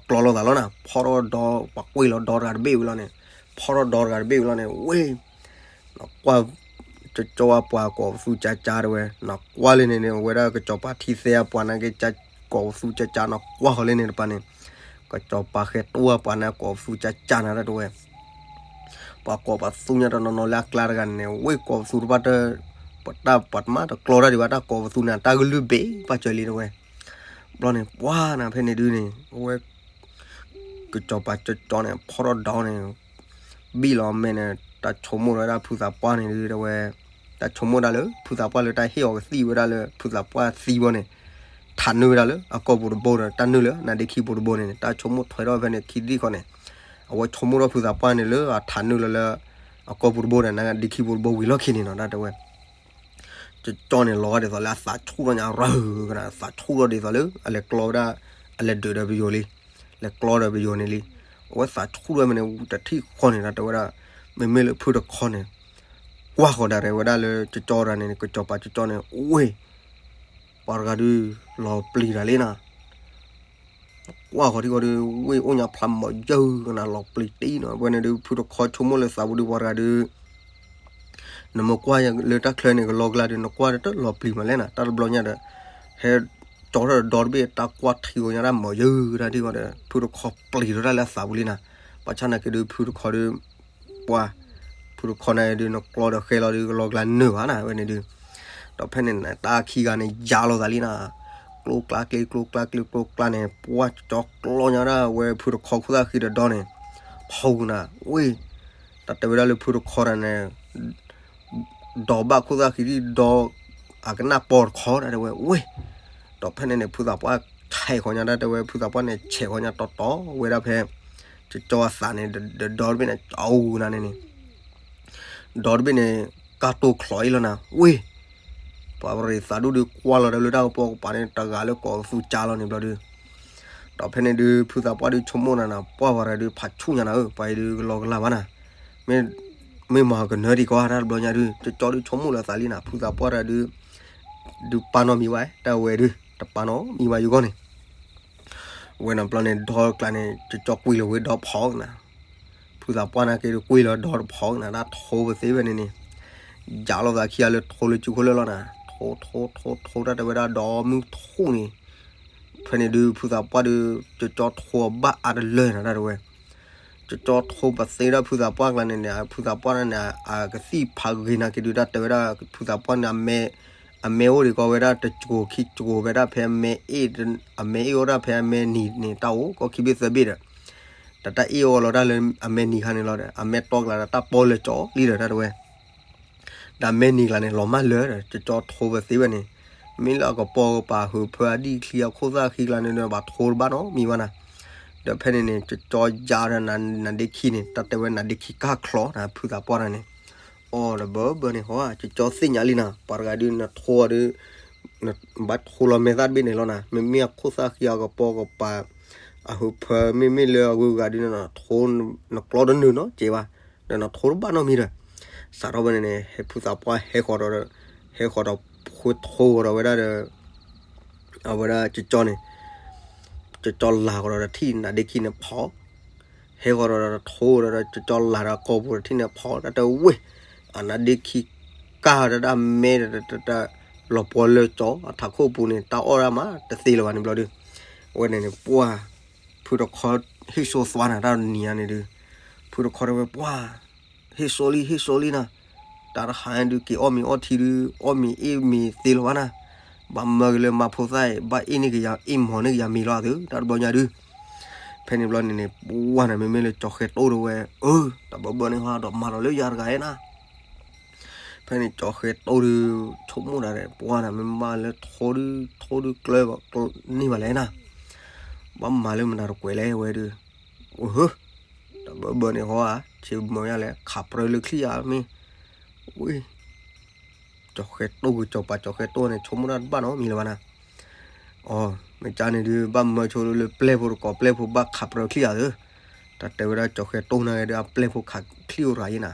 လီၤန့ၣ် ဖီၣ်ထီၣ်ဒီတဂၤတဘ့ၣ်ဝံၤလီၤန့ၣ် ဝ့ၢ် နကွၢ် ကၠီကၠီအပှၤကိးပသူကၢ်ကၢ်တဝဲ နကွၢ်လၢန့ၣ်န့ၣ် အဝဲဒၣ်ကစီၤပၤထံသဲအပှၤနာ်က့ ကိးပသူကၢ်ကၢ် နကွၢ်ဃီလၢန့ၣ်တပၤန့ၣ် က ပစီၤပၤဃဲတိၢ်ဝဲပှၤန့ၣ် ကိးပသူကၠၢ်ကၠၢ်နၤတၢ်တဝဲ, ပှၤကိးပသူညါတနီၤနီၤလၢအကျါတဂၤန့ၣ် ဝ့ၢ်ကိးပသူတဘၣ်တၢ်, ပတၢ်ပှၤတမၤတကျီတၢ်ဒံးဘၣ် တၢ်ကိးပသူန့ၣ် တၢ်ကလုၢ်ဘ့ၣ်ပာ်စၢၤလံတဝဲ, ဘျီန့ၣ် ပှၤနၤဖဲန့ၣ်ဒုန့ၣ် အဝဲ ကစီၤပၤကၠီကၠီန့ၣ် ဖီထီၣ်ဒီးန့ၣ် ဘံၣ်လီၤမဲာ်န့ၣ် တၢ်ဆိကမိၣ်ဝဲဒၣ်ဖုသးပှၢ်န့ၣ်ဒုတဝဲ, တၢ်ဆိကမိၣ်ဒၣ်လၢ ဖုသးပှၢ်လၢတၢ်ဟ့ၣ်အီၤကသံၣ်ဝဲဒၣ်လၢ ဖုသးပှၢ်သံဘီန့ၣ်, ထးနုာ်ဝဲဒၣ်လၢအကိာ်ပူၤတဘိဒီး တၢ်နုာ်လၢနါဒ့ခံပူၤတဘိန့ၣ်န့ၣ် တၢ်ဆိကမိၣ်ထွဲထီၣ်ဖဲန့ၣ်ခံဒံၣ်ဃီန့ၣ်, အဝဲဆိကမိၣ်ထီၣ်ဖုသးပှၢ်န့ၣ်လၢအထးနုာ်လီၤလၢ အကိာ်ပူၤတဘိဒီး နါဒ့ခံပူၤတဘိဝံၤလီၢ်ခံန့ၣ်နီၤ တၢ်တဝဲ ကၠီကၠီန့ၣ် လီၤဂာ်ဒ်သိးလၢအသးဆူၣ်ထီၣ်ညါရၢကနၤ သးဆူၣ်ထီၣ်ဒ်သိးလၢ အလဲၤကျီဝဲဒၣ်, အလဲၤဒုးဒီးပယိၤလံ, လဲၤကျီဒီးပယိၤန့ၣ်လံ, အဝဲသးဆူၣ်ထီၣ်မ့ၢ်န့ၣ် တထံၣ်ဃီန့ၣ် တၢ်တဲဝဲဒၣ်, မ့မ့ၢ်လၢဖုတခီန့ၣ် ကွၢ်ဃီၤဒၣ်ရဲၣ်ဝဲဒၣ်လၢကၠီကၠီတဂၤန့ၣ် ကစီၤပၤကၠီကၠီန့ၣ် ဝ့ၢ် ပှၤတဂၤဒုး လီၤပျံၤတၢ်လံနၤ ကွၢ်ဃီၤထံဃီဒုး ဝ့ၢ်အိၣ်ညါဖျါမီၤယၢကနၤ လီၤပျံၤတံၢ်နီၤ ဝဲန့ၣ်ဒုး ဖုတခီဆိကမိၣ်လၢသးပူၤဒုး ပှၤတဂၤဒုး နမ့ၢ်ကွၢ်လၢတၢ်ချၢန့ၣ် ကလီကလါဒုး နကွၢ်တၢ်လီၤပျံၤမးလဲၣ်နၤ တၢ်တဘျီညါဒီး ဟဲကၠီထီၣ်ဒီတဘ့ၣ် တၢ်ကွၢ်ထံဂီၤညါတၢ်မီၤယၢကနၤထံဃီဒီး ဖုတခီပျံၤထီၣ်တၢ်လၢအသးပူၤလံနၤ, ဘၣ်ဆၣ်နာ်က့ဒုး ဖုတခီဒုး ပှၤ ဖုတခီန့ၣ်ဒုး နကျီဒီးဃဲလီၤဒုး ကလီကလါနၢၤဘၣ်နၤ ဝဲန့ၣ်ဒုး, ဒီးဖဲန့ၣ်နတၢ်ခံဂၤန့ၣ် ယါလိာ်သးလံနၤ, ကျိကျါကျ့ ကျိကျါကျ့ ကျိကျါန့ၣ် ပှၤကၠီကျီညါဒၣ်ဝဲဖုတခီခိၣ်သၣ်ဃံဒီးဒီန့ၣ်, ဖီကနၤ ဝ့ၢ် တၢ်တဲဝဲဒၣ်လၢဖုတခီတဂၤန့ၣ် ဒီဘၣ်ခိၣ်သၣ်ဃံဒံးဒီ အကနၣ်ပီၤတခီ တၢ်တဲဝဲ ဝ့ၢ်, ဒီးဖဲန့ၣ်န့ၣ် ဖုသးပှၢ်ဆဲးဃီၤညါ တၢ်တဲဝဲ ဖုသးပှၢ်န့ၣ် ဆဲးဃီၤညါတီတီဝဲဒၣ်ဖဲ ကၠီကၠီအသးန့ၣ် ဒီတဘ့ၣ်န့ၣ် ကၠီအူနၤန့ၣ်န့ၣ် ဒီတဘ့ၣ်န့ၣ် ကၢ်တိၢ်ချီအံၤလီၤနၤ ဝ့ၢ်, ပှၤပရံးသးဒူၣ်ဒုးကွၢ်လီၤဒီးလၢတၢ်ကပီၤကပၤန့ၣ် တဂၤလၢကိးပသူကၠၢ်လီၤန့ၣ်ဘျီဒုး, ဒီးဖဲန့ၣ်ဒုး ဖုသးပှၢ်ဒုးဆိကမိၣ်နၤနၤ ပှၢ်ပှၤတဂၤဒုး ဖးဆူၣ်ညါနၤဧၢ ပှၤအံၤဒုးကလီကလါဘၣ်နၤ, မ့ၢ်မၤကနၢဒံးကီး တၢ်တဘျီညါဒုး ကၠီကၠီဒုးဆိကမိၣ်လီၤသးလံနၤ ဖုသးပှၢ်တဂၤဒုး ဒုးပာ်နီၣ်မံၤဝဲ တၢ်ဝဲဒုး တပာ်နီၣ်မံၤဝဲယိၤကီၢ်န့ၣ် ဝဲန့ၣ်ဘျီန့ၣ် ဒီတကျါန့ၣ် ကၠီကၠီကွံာ်လီၤဝဲဒီဖီကနၤ, ဖုသးပှၢ်နာ်က့ဒုး ကွံာ်လီၤဒီတဖီကနၤ တၢ်ထိပသ့ဝဲန့ၣ်န့ၣ်, ယါလိာ်သးခံဂၤလၢထိလၢစုခိၣ်လၢလီၤနၤ, ထိထိထိထိ တၢ်တဲဝဲဒၣ်ဒီမုၢ်ထူၣ်န့ၣ်, ဖဲန့ၣ်ဒုး ဖုသးပှၢ်ဒုး ကၠီကၠီထိအဘၣ်အါတလၢနၤ တၢ်တဲဝဲ ကၠီကၠီထိပသ့ဒၣ်ဖုသးပှၢ်ကျါန့ၣ်န့ၣ် ဖုသးပှၢ်န့ၣ်န့ၣ် အကသံၣ်ဖးဂ့ၤနာ်က့ဒုး တၢ်တဲဝဲဒၣ် ဖုသးပှၢ်န့ၣ် အမဲအိၣ်ဒံးကီးဝဲဒၣ်တစကိးခံစကိးဝဲဒၣ်ဖဲအမဲအ့ၣ်, အမဲအ့ၣ်အိၣ်ဒၣ်ဖဲအမဲနံၤန့ၣ် တၢ်အိၣ်ကီၢ်ခံဘ့ၣ်သၢဘ့ၣ်ဒီး တၢ်တၢ်အ့ၣ်အိၣ်လီၤတၢ်လၢအမဲနံၤခါန့ၣ်လီၤဒီး အမဲတီကျါဒီးတၢ်ပီလၢကၠီလံဒီး တၢ်တဲဝဲ ဒီးအမဲနံၤကျါန့ၣ် လီၤမၢ်လၢာ်ဒီး ကၠီကၠီထိပသ့ဝဲန့ၣ်, မ့ၢ်လၢအကပီၤကပၤဟုးဖၢအဒံၣ်ချံအခိၣ်သၣ်ဃံကျါန့ၣ်ဒီး ဘၣ်ထိတဘၣ်နီတမံၤဘၣ်နၤ, ဒီးဖဲန့ၣ်န့ၣ် ကၠီကၠီယါဒီးနါဒ့ခံန့ၣ် တၢ်တဲဝဲနါဒ့ခံကၢ်ချီနၤ ဖုသးပှၢ်တဂၤန့ၣ်, အီၤဒီးဘၢဘၢန့ၣ်ဟီ ကၠီကၠီသ့ၣ်ညါလံနၤ ပှၤတဂၤဒုးနထိဒီး ဘၣ်ထိလီၤမဲာ်သၣ်တဘ့ၣ်န့ၣ်လီၤနၤ, မ့မ့ၢ်အခိၣ်သၣ်ဃံအကပီၤကပၤ အဟုးဖၢ မ့မ့ၢ်လၢအဂုၤအဂၤဒုးနထိ နကျီတနုာ်နီတစဲးဘၣ်, ဒီးနထိတဘၣ်နီတမံၤဒီး စးထီၣ်ဝဲန့ၣ်န့ၣ် ဖုသးပှၢ်ဟဲဃီၤဒီး ဟဲဃီၤဒီး ဃုထိဃီၤဒီးဝဲဒၣ်ဒီး အဝဲဒၣ်ကၠီကၠီန့ၣ် ကၠီကၠီလၤဃီၤဒီးတထံၣ်နါဒ့ခံန့ၣ်ဖီၣ်, ဟဲဃီၤဒီးထိဒီး ကၠီကၠီလၤဒီးကိာ်ပူၤတထံၣ်န့ၣ်ဖီၣ် တၢ်တဲဝဲ အနါဒ့ခံကၢ်ဒီးတၢ်မဲဒီး လီၤပှီၤလၢကၠီ အထးခိၣ်ပူၤန့ၣ် တၢ်အီၣ်ဒၣ်မးတသ့လၢၤဘၣ်န့ၣ်ဘျီဒုး, အဝဲန့ၣ်န့ၣ် ပှၢ် ဖုတခီဟ့ၣ်စိသွါနၤ တၢ်နံၤညါန့ၣ်ဒုး, ဖုတခီတဲဝဲ ပှၢ် ဟ့ၣ်စိလံ ဟ့ၣ်စိလံနၤ, တၢ်တဟါဒုး က့ၤအီၣ်မ့ၤအီထံဒုး အီၣ်မ့ၤအ့ၣ်မ့ၤသ့လၢၤဘၣ်နၤ, ဘၣ်မၢက့ၤလၢမါဖိသၣ်အံၤ ဘၣ်အ့ၣ်န့ၢ်က့ၤယၤ အ့ၣ်မီၤန့ၢ်က့ၤယၤမ့ၤလီၤသု တၢ်တဘျီညါဒုး, ဖဲန့ၣ်ဘျီန့ၣ်န့ၣ် ပှၢ်နၤ မ့မ့ၢ်လၢကၠီဃဲတိၢ်တဝဲ အၢ တၢ်ဘၢဘၢန့ၣ်ဟီဒီးမၤလီၤလၢယၤတဂၤဧါနၤ ဖဲန့ၣ်ကၠီဃဲတိၢ်ဒုး ဆိကမိၣ်ဒၣ်ဒီး ပှၢ်နၤ မ့ၢ်မၤလၢထိဒုး ထိဒုးကျၢၤန့ၢ်ဘၣ်လဲၣ်နၤ, ဘၣ်မၤလၢမနုၤတကွဲးလဲၣ်ဝဲဒုး, အိၣ်ဟၢ တၢ်ဘၢဘၢန့ၣ်ဟီဧါ ဆ့မၢယၤလဲၣ် ခးပြၢလၢချံၣ်ဧါမ့ၢ်, ဝံ ကၠီဃဲတိၢ် ကစီၤပၤကၠီဃဲတိၢ်န့ၣ် ဆိကမိၣ်တၢ်တဘၣ်နီတမံၤလၢၤဘၣ်နၤ, အီ မ့ၢ်ကၢန့ၣ်ဒုး ဘၣ်မၢဆိလၢပျဲၢ်ဖိတကိး ပျဲၢ်ဖိဘၣ်ခးပြၢချံၣ်ဧါသု, တၢ်တဲဝဲဒၣ်ကၠီဃဲတိၢ်နၤဒီး အပျဲၢ်ဖိခးချံၣ်အိၣ်ရၤယံနၤ,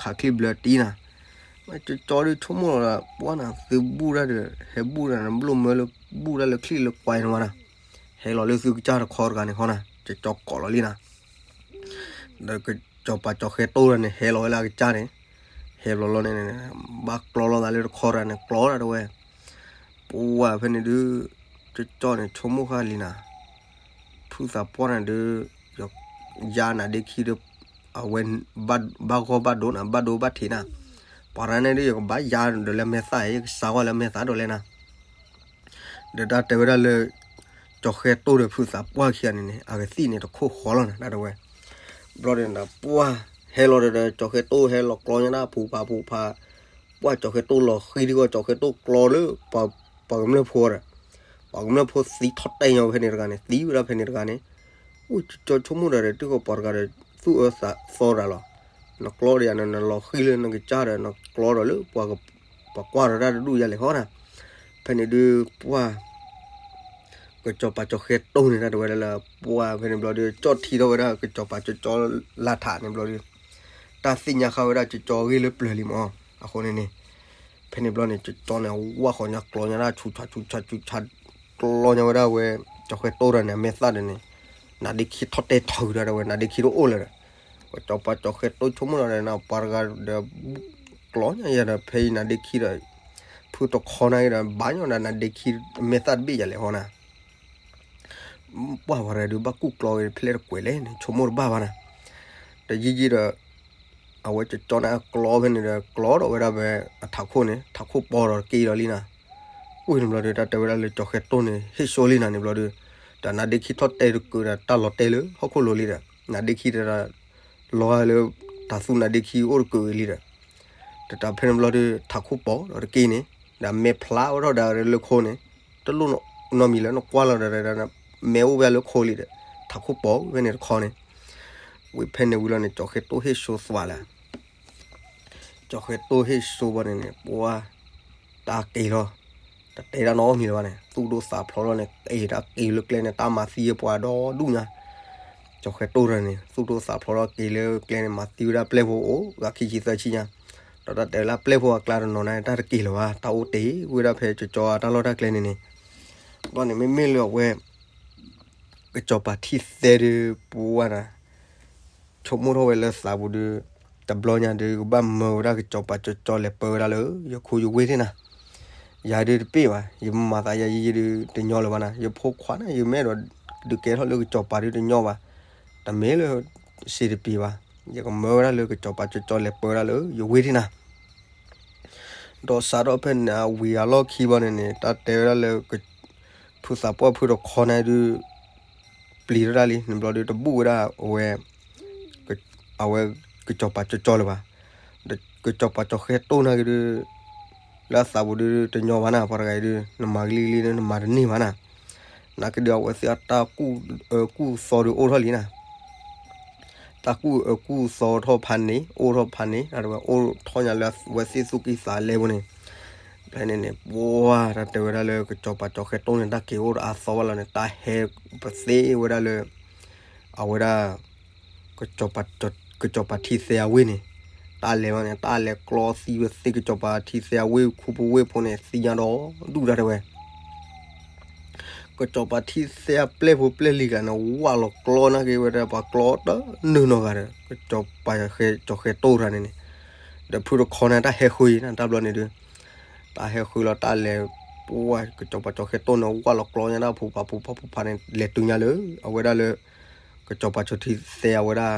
ခးချံၣ်ဘျၢတံၢ်နၤ, ကၠီကၠီဒုးဆိကမိၣ်လီၤဒီး ပှၢ်နၤ သုဘူၣ်တၢ်ဒီး ဟဲဘူၣ်တၢ်နၤ ဘျိၣ်မၢလၢဘူၣ်တၢ်လၢချံၣ်လၢကွၢ်န့ၣ်ဝဲနၤ, ဟဲလီၤလၢသုကစၢ်တခီတဂၤန့ၣ်ဃီနၤ ကၠီကၠီကိးလီၤလံနၤ ဒီးကစီၤပၤကၠီဃဲတိၢ်တဂၤန့ၣ် ဟဲလီၤဝဲလၢအကစၢ်န့ၣ်, ဟဲလီၤလီၤန့ၣ် ဘၣ်ကျီလိာ်သးလၢတခီတဂၤန့ၣ် ကျီတၢ်တဝဲ, ပှၢ်ဖဲန့ၣ်ဒုး ကၠီကၠီန့ၣ် ဆိကမိၣ်ဃာ်လံနၤ, ဖ ဖုသးပှၢ်န့ၣ်ဒုး ယၤနါဒ့ခံဒီး အဝဲ ဘၣ်ဂီၢ်ဘၣ်ဒိနၤ ဘၣ်ဒိဘၣ်ထံးနၤ, ပှၤရၤန့ၣ်ဒုး ယကဘၣ်ယၤဒီးလၢမဲာ်သၣ် ယကစးဝဲလၢမဲာ်သၣ်ဒိးလဲၣ်နၤ, ဒီးတၢ်တဲဝဲဒၣ်လၢ ကၠီၤဃဲတိၢ်ဒီးဖုသးပှၢ်ခံဂၤန့ၣ်န့ၣ် အကသံၣ်န့ၣ်တခိၣ်ဃီလီၤနၤ တၢ်တဲဝဲ, ဘျီဒီးနၤ ပှၢ်ဟဲလီၤဒီး ကၠီၤဃဲတိၢ်ဟဲလီၤကျီညါဒၣ်ဖုဖးဖုဖး, ပှၢ်ကၠီၤဃဲတိၢ်လီၤဃံၤဒ်ဂီၤ ကၠီၤဃဲတိၢ်ကျီလၢ ပှၤကမျၢၢ်ဖိဒီး ပှၤကမျၢၢ်ဖိသံထီၣ်တဲာ်ညါဖဲန့ၣ်တဂၤန့ၣ် သံဝဲဒၣ်ဖဲန့ၣ်တဂၤန့ၣ်, အိၣ်ကၠီဆိကမိၣ်ဒီး တၢ်ဂီၤပှၤတဂၤဒီး သူၣ်အၢသးသီတၢ်လီၤ, နကျီဒီးယၤန့ၣ် နလီၤဃံၤလၢနကစၢ်ဒီး နကျီဒီးလၢ ပှၤကွၢ်ဒီးတၢ်တဒူၣ်ယၤလဲၣ်ဟီနၤ, ဖဲန့ၣ်ဒုးပှၢ် ကစီၤပၤကၠီၤဃဲတိၢ်န့ၣ် တၢ်တဲဝဲဒၣ်လၢ ပှၢ်ဖဲန့ၣ်ဘျီဒီး ကၠီၣ်ထံထီၣ်ဝဲဒၣ်ကစီၤပၤကၠီၤကၠီလါထးန့ၣ်ဘျီဒီး တၢ်သ့ၣ်ညါဃာ်ဝဲဒၣ်ကၠီၤကၠီအဂ့ၢ်လၢပျၢၤလံမး, အဃိန့ၣ်န့ၣ် ဖဲန့ၣ်ဘျီန့ၣ် ကၠီၤကၠီန့ၣ် ဝၣ်ဃီၤညါကျီညါဒၣ်ဆူးဆါဆူးဆါဆူးဆါ ကျီညါဝဲဒၣ်ဝဲ ကၠီၤဃဲတိၢ်တၢ်န့ၣ် အမဲာ်သၣ်ဒီးန့ၣ် နါဒ့ခံထီၣ်တဲာ်ထီၣ်ဝဲဒၣ်ဝဲ နါဒ့ခံတအိၣ်လၢၤဒီး ကစီၤပၤကၠီၤဃဲတိၢ်ဆိကမိၣ်ဒီးန့ၣ် ပှၤတဂၤဒီး ကျီညါယၤဒီး ဖဲအံၤနါဒ့ခံဒီး ဖုတခီနၤဒီး ဘၣ်ညီဒီးနါဒ့ခံမဲာ်သၣ်တဘ့ၣ်ယၤလဲၣ်ဟီနၤ ပှၢ်ပှၤတဂၤဒုးဘၣ်ကူၣ်ကျီဝဲဖဲလဲၣ်တကွဲးလဲၣ်န့ၣ် ဆိကမိၣ်တဘၣ်ဘၣ်နၤ, တယံာ်ယံာ်ဒီး အဝဲကၠီၤကၠီန့ၣ် အကျီဖဲန့ၣ်ဒီး ကျီဒီးဝဲဒၣ်ဖဲအထးခိၣ်န့ၣ် ထးခိၣ်ပီဒီးတက့ၢ်လီၤလံနၤ, ဝံၤန့ၣ်ဘျီဒီး တၢ်တဲဝဲဒၣ်လၢကၠီၤဃဲတိၢ်န့ၣ် ဟ့ၣ်ဆိလံနၤန့ၣ်ဘျီဒီး တၢ်နါဒ့ခံထီၣ်တဲာ်တကုာ်ဒီး တၢ်လီၤတဲာ်လၢဟီၣ်ခိၣ်လိၤလံဒီး နါဒ့ခံတၢ် လီၤလၢ တၢ်သူနါဒ့ခံအိၣ်တကုာ်လံဒီး တၢ်ဖဲန့ၣ်ဘျီဒီး ထးခိၣ်ပီဒီးတက့ၢ်န့ၣ် ဒီးမဲာ်ဖျါဝဲထီၣ်ဒီးလၢခိန့ၣ် တလိၣ်နီတမံၤလၢနကွၢ်လီၤဒီး မဲာ်အိၣ်ဝဲလၢခိလံဒီး ထးခိၣ်ပီဖဲန့ၣ်တခီန့ၣ်, ဝံၤဖဲန့ၣ်ဝံၤလီၤန့ၣ် ကၠီၤဃဲတိၢ်ဟ့ၣ်ဆိသွးလၢ ကၠီၤဃဲတိၢ်ဟ့ၣ်ဆိဘၣ်န့ၣ်န့ၣ် ပှၢ် တၢ်က့ၤလီၤ, တတဲဒၣ်နီတမံၤလၢၤဘၣ်န့ၣ် သူၣ်ဒိၣ်သးဖျိးလီၤန့ၣ် က့ၤတၢ်က့ၤလၢကျဲန့ၣ် တၢ်မၤသံပှၤဒီဒူၣ်ညါ, ကၠီၤဃဲတိၢ်တၢ်န့ၣ် သူၣ်ဒိၣ်သးဖျိးလီၤက့ၤလၢကျဲန့ၣ် မၤသံဝဲဒၣ်ပျဲၢ်ဖိအိၣ် ဂၤခံဆံသၢဆံညါ, ဒီးတၢ်တဲလၢပျဲၢ်ဖိအကျါတနီၤန့ၣ် တၢ်တက့ၤလၢၤဘၣ် တၢ်အိၣ်တ့ၢ်ဝဲဒၣ်ဖဲကၠီၤကၠီအတၢ်လီၢ်တၢ်ကျဲန့ၣ်န့ၣ်, ဘၣ်န့ၣ်မ့မ့ၢ်လၢအဝဲ ကစီၤပၤထံသဲဒုးပှၢ်နၤ ဆိကမိၣ်ထီၣ်ဝဲလၢသးပူၤဒုး တဘျီညါဒုး ကဘၣ်မၢဝဲဒၣ်ကစီၤပၤကၠီကၠီလဲၤပၢဝဲဒၣ်လၢ ယခိၣ်ယဝ့ၢ်သ့ၣ်နၤ, ယၤဒုးတပ့ၢ်ဘၣ် ယမၤသးယၤယံာ်ယံာ်ဒုးတညီလၢၤဘၣ်နၤ ယဖိခွါန့ၣ် ယမ့ၢ်အဲၣ်ဒိးဒုးကဲထီၣ်လၢကစီၤပၤဒုးတညီဘၣ်, တမ့ၢ်လၢ စံးတပ့ၢ်ဘၣ်, ယကမၢဝဲဒၣ်လၢကစီၤပၤကၠီကၠီလဲၤပၢဝဲဒၣ်လၢယဝ့ၢ်သ့ၣ်နၤ ဒီးစးထီၣ်ဖဲန့ၣ်အဝံၤအလီၢ်ခံဘၣ်န့ၣ်န့ၣ် တၢ်တဲဝဲဒၣ်လၢ ဖုသးပှၢ်ဖုတခီန့ၣ်ဒုး ပျံၤထီၣ်ဒၣ်လံ န့ၣ်ဘျီဒုးတဘူၣ်ဝဲဒၣ်အဝဲ အဝဲကစီၤပၤကၠီကၠီလၢၤဘၣ်, ဒီးကစီၤပၤကၠီဃဲတိၢ်နၤက့ၤဒုး လၢအသးပူၤဒုးတညီဘၣ်နၤ ပှၤတဂၤအံၤဒုး နမၤကလံၤကလံၤန့ၣ် နမၤတန့ၢ်ဘၣ်နၤ, နာ်က့ဒုးအဝဲသ့ၣ်အတၢ်ကူၣ်အၢကူၣ်သီဒုးအိၣ်ထီၣ်လံနၤ တၢ်ကူၣ်အၢကူၣ်သီထီၣ်ဖးန့ၣ် အိၣ်ထီၣ်ဖးန့ၣ် တၢ်တဝဲအိၣ်ထီၣ်ညါလၢအဝဲသ့ၣ်သူၣ်ကံၢ်သးလဲပူၤန့ၣ်, ဖဲန့ၣ်န့ၣ် ပှၢ်တၢ်တဲဝဲဒၣ်လၢကစီၤပၤကၠီဃဲတိၢ်န့ၣ် တၢ်က့ၤအိၣ်ဒီးအသီဘၣ်လီၤန့ၣ် တၢ်ဟဲပသ့ဝဲဒၣ်လၢ အဝဲဒၣ် ကစီၤပၤထံသဲအဝ့ၢ်န့ၣ်, တၢ်လဲၤဘၣ်န့ၣ် တၢ်လဲၤကျီသံဝဲသ့ၣ်ကစီၤပၤထံသဲအဝ့ၢ်ခူပူၤဝ့ၢ်ဖိန့ၣ် သံညါဒီးဒူၣ်တၢ်တဲဝဲ ကစီၤပၤထံသဲအပျဲၢ်ဖိပျဲၢ်လံၤကျါန့ၣ် ဝၣ်လီၤကျီနာ်က့ဝဲဒၣ် ပှၤကျီတနုာ်နီၢ်ဂၤဒီး ကစီၤပၤကၠီဃဲတိၢ်တၢ်န့ၣ်န့ၣ်, ဒီးဖုတခီန့ၣ် တၢ်ဟဲဃုာ်အံၤန့ၣ် တၢ်ဘျီန့ၣ်ဒုး တၢ်ဟဲဃုာ်လီၤတၢ်လဲၤ ပှၢ်ကစီၤပၤကၠီဃဲတိၢ်န့ၣ် ဝၣ်လီၤကျီညါဒၣ်ဖုဖးဖုဖးဖုဖးန့ၣ် လဲၤတုၤညါလၢ အဝဲဒၣ်လၢ ကစီၤပၤကၠီထံသဲအဝဲဒၣ်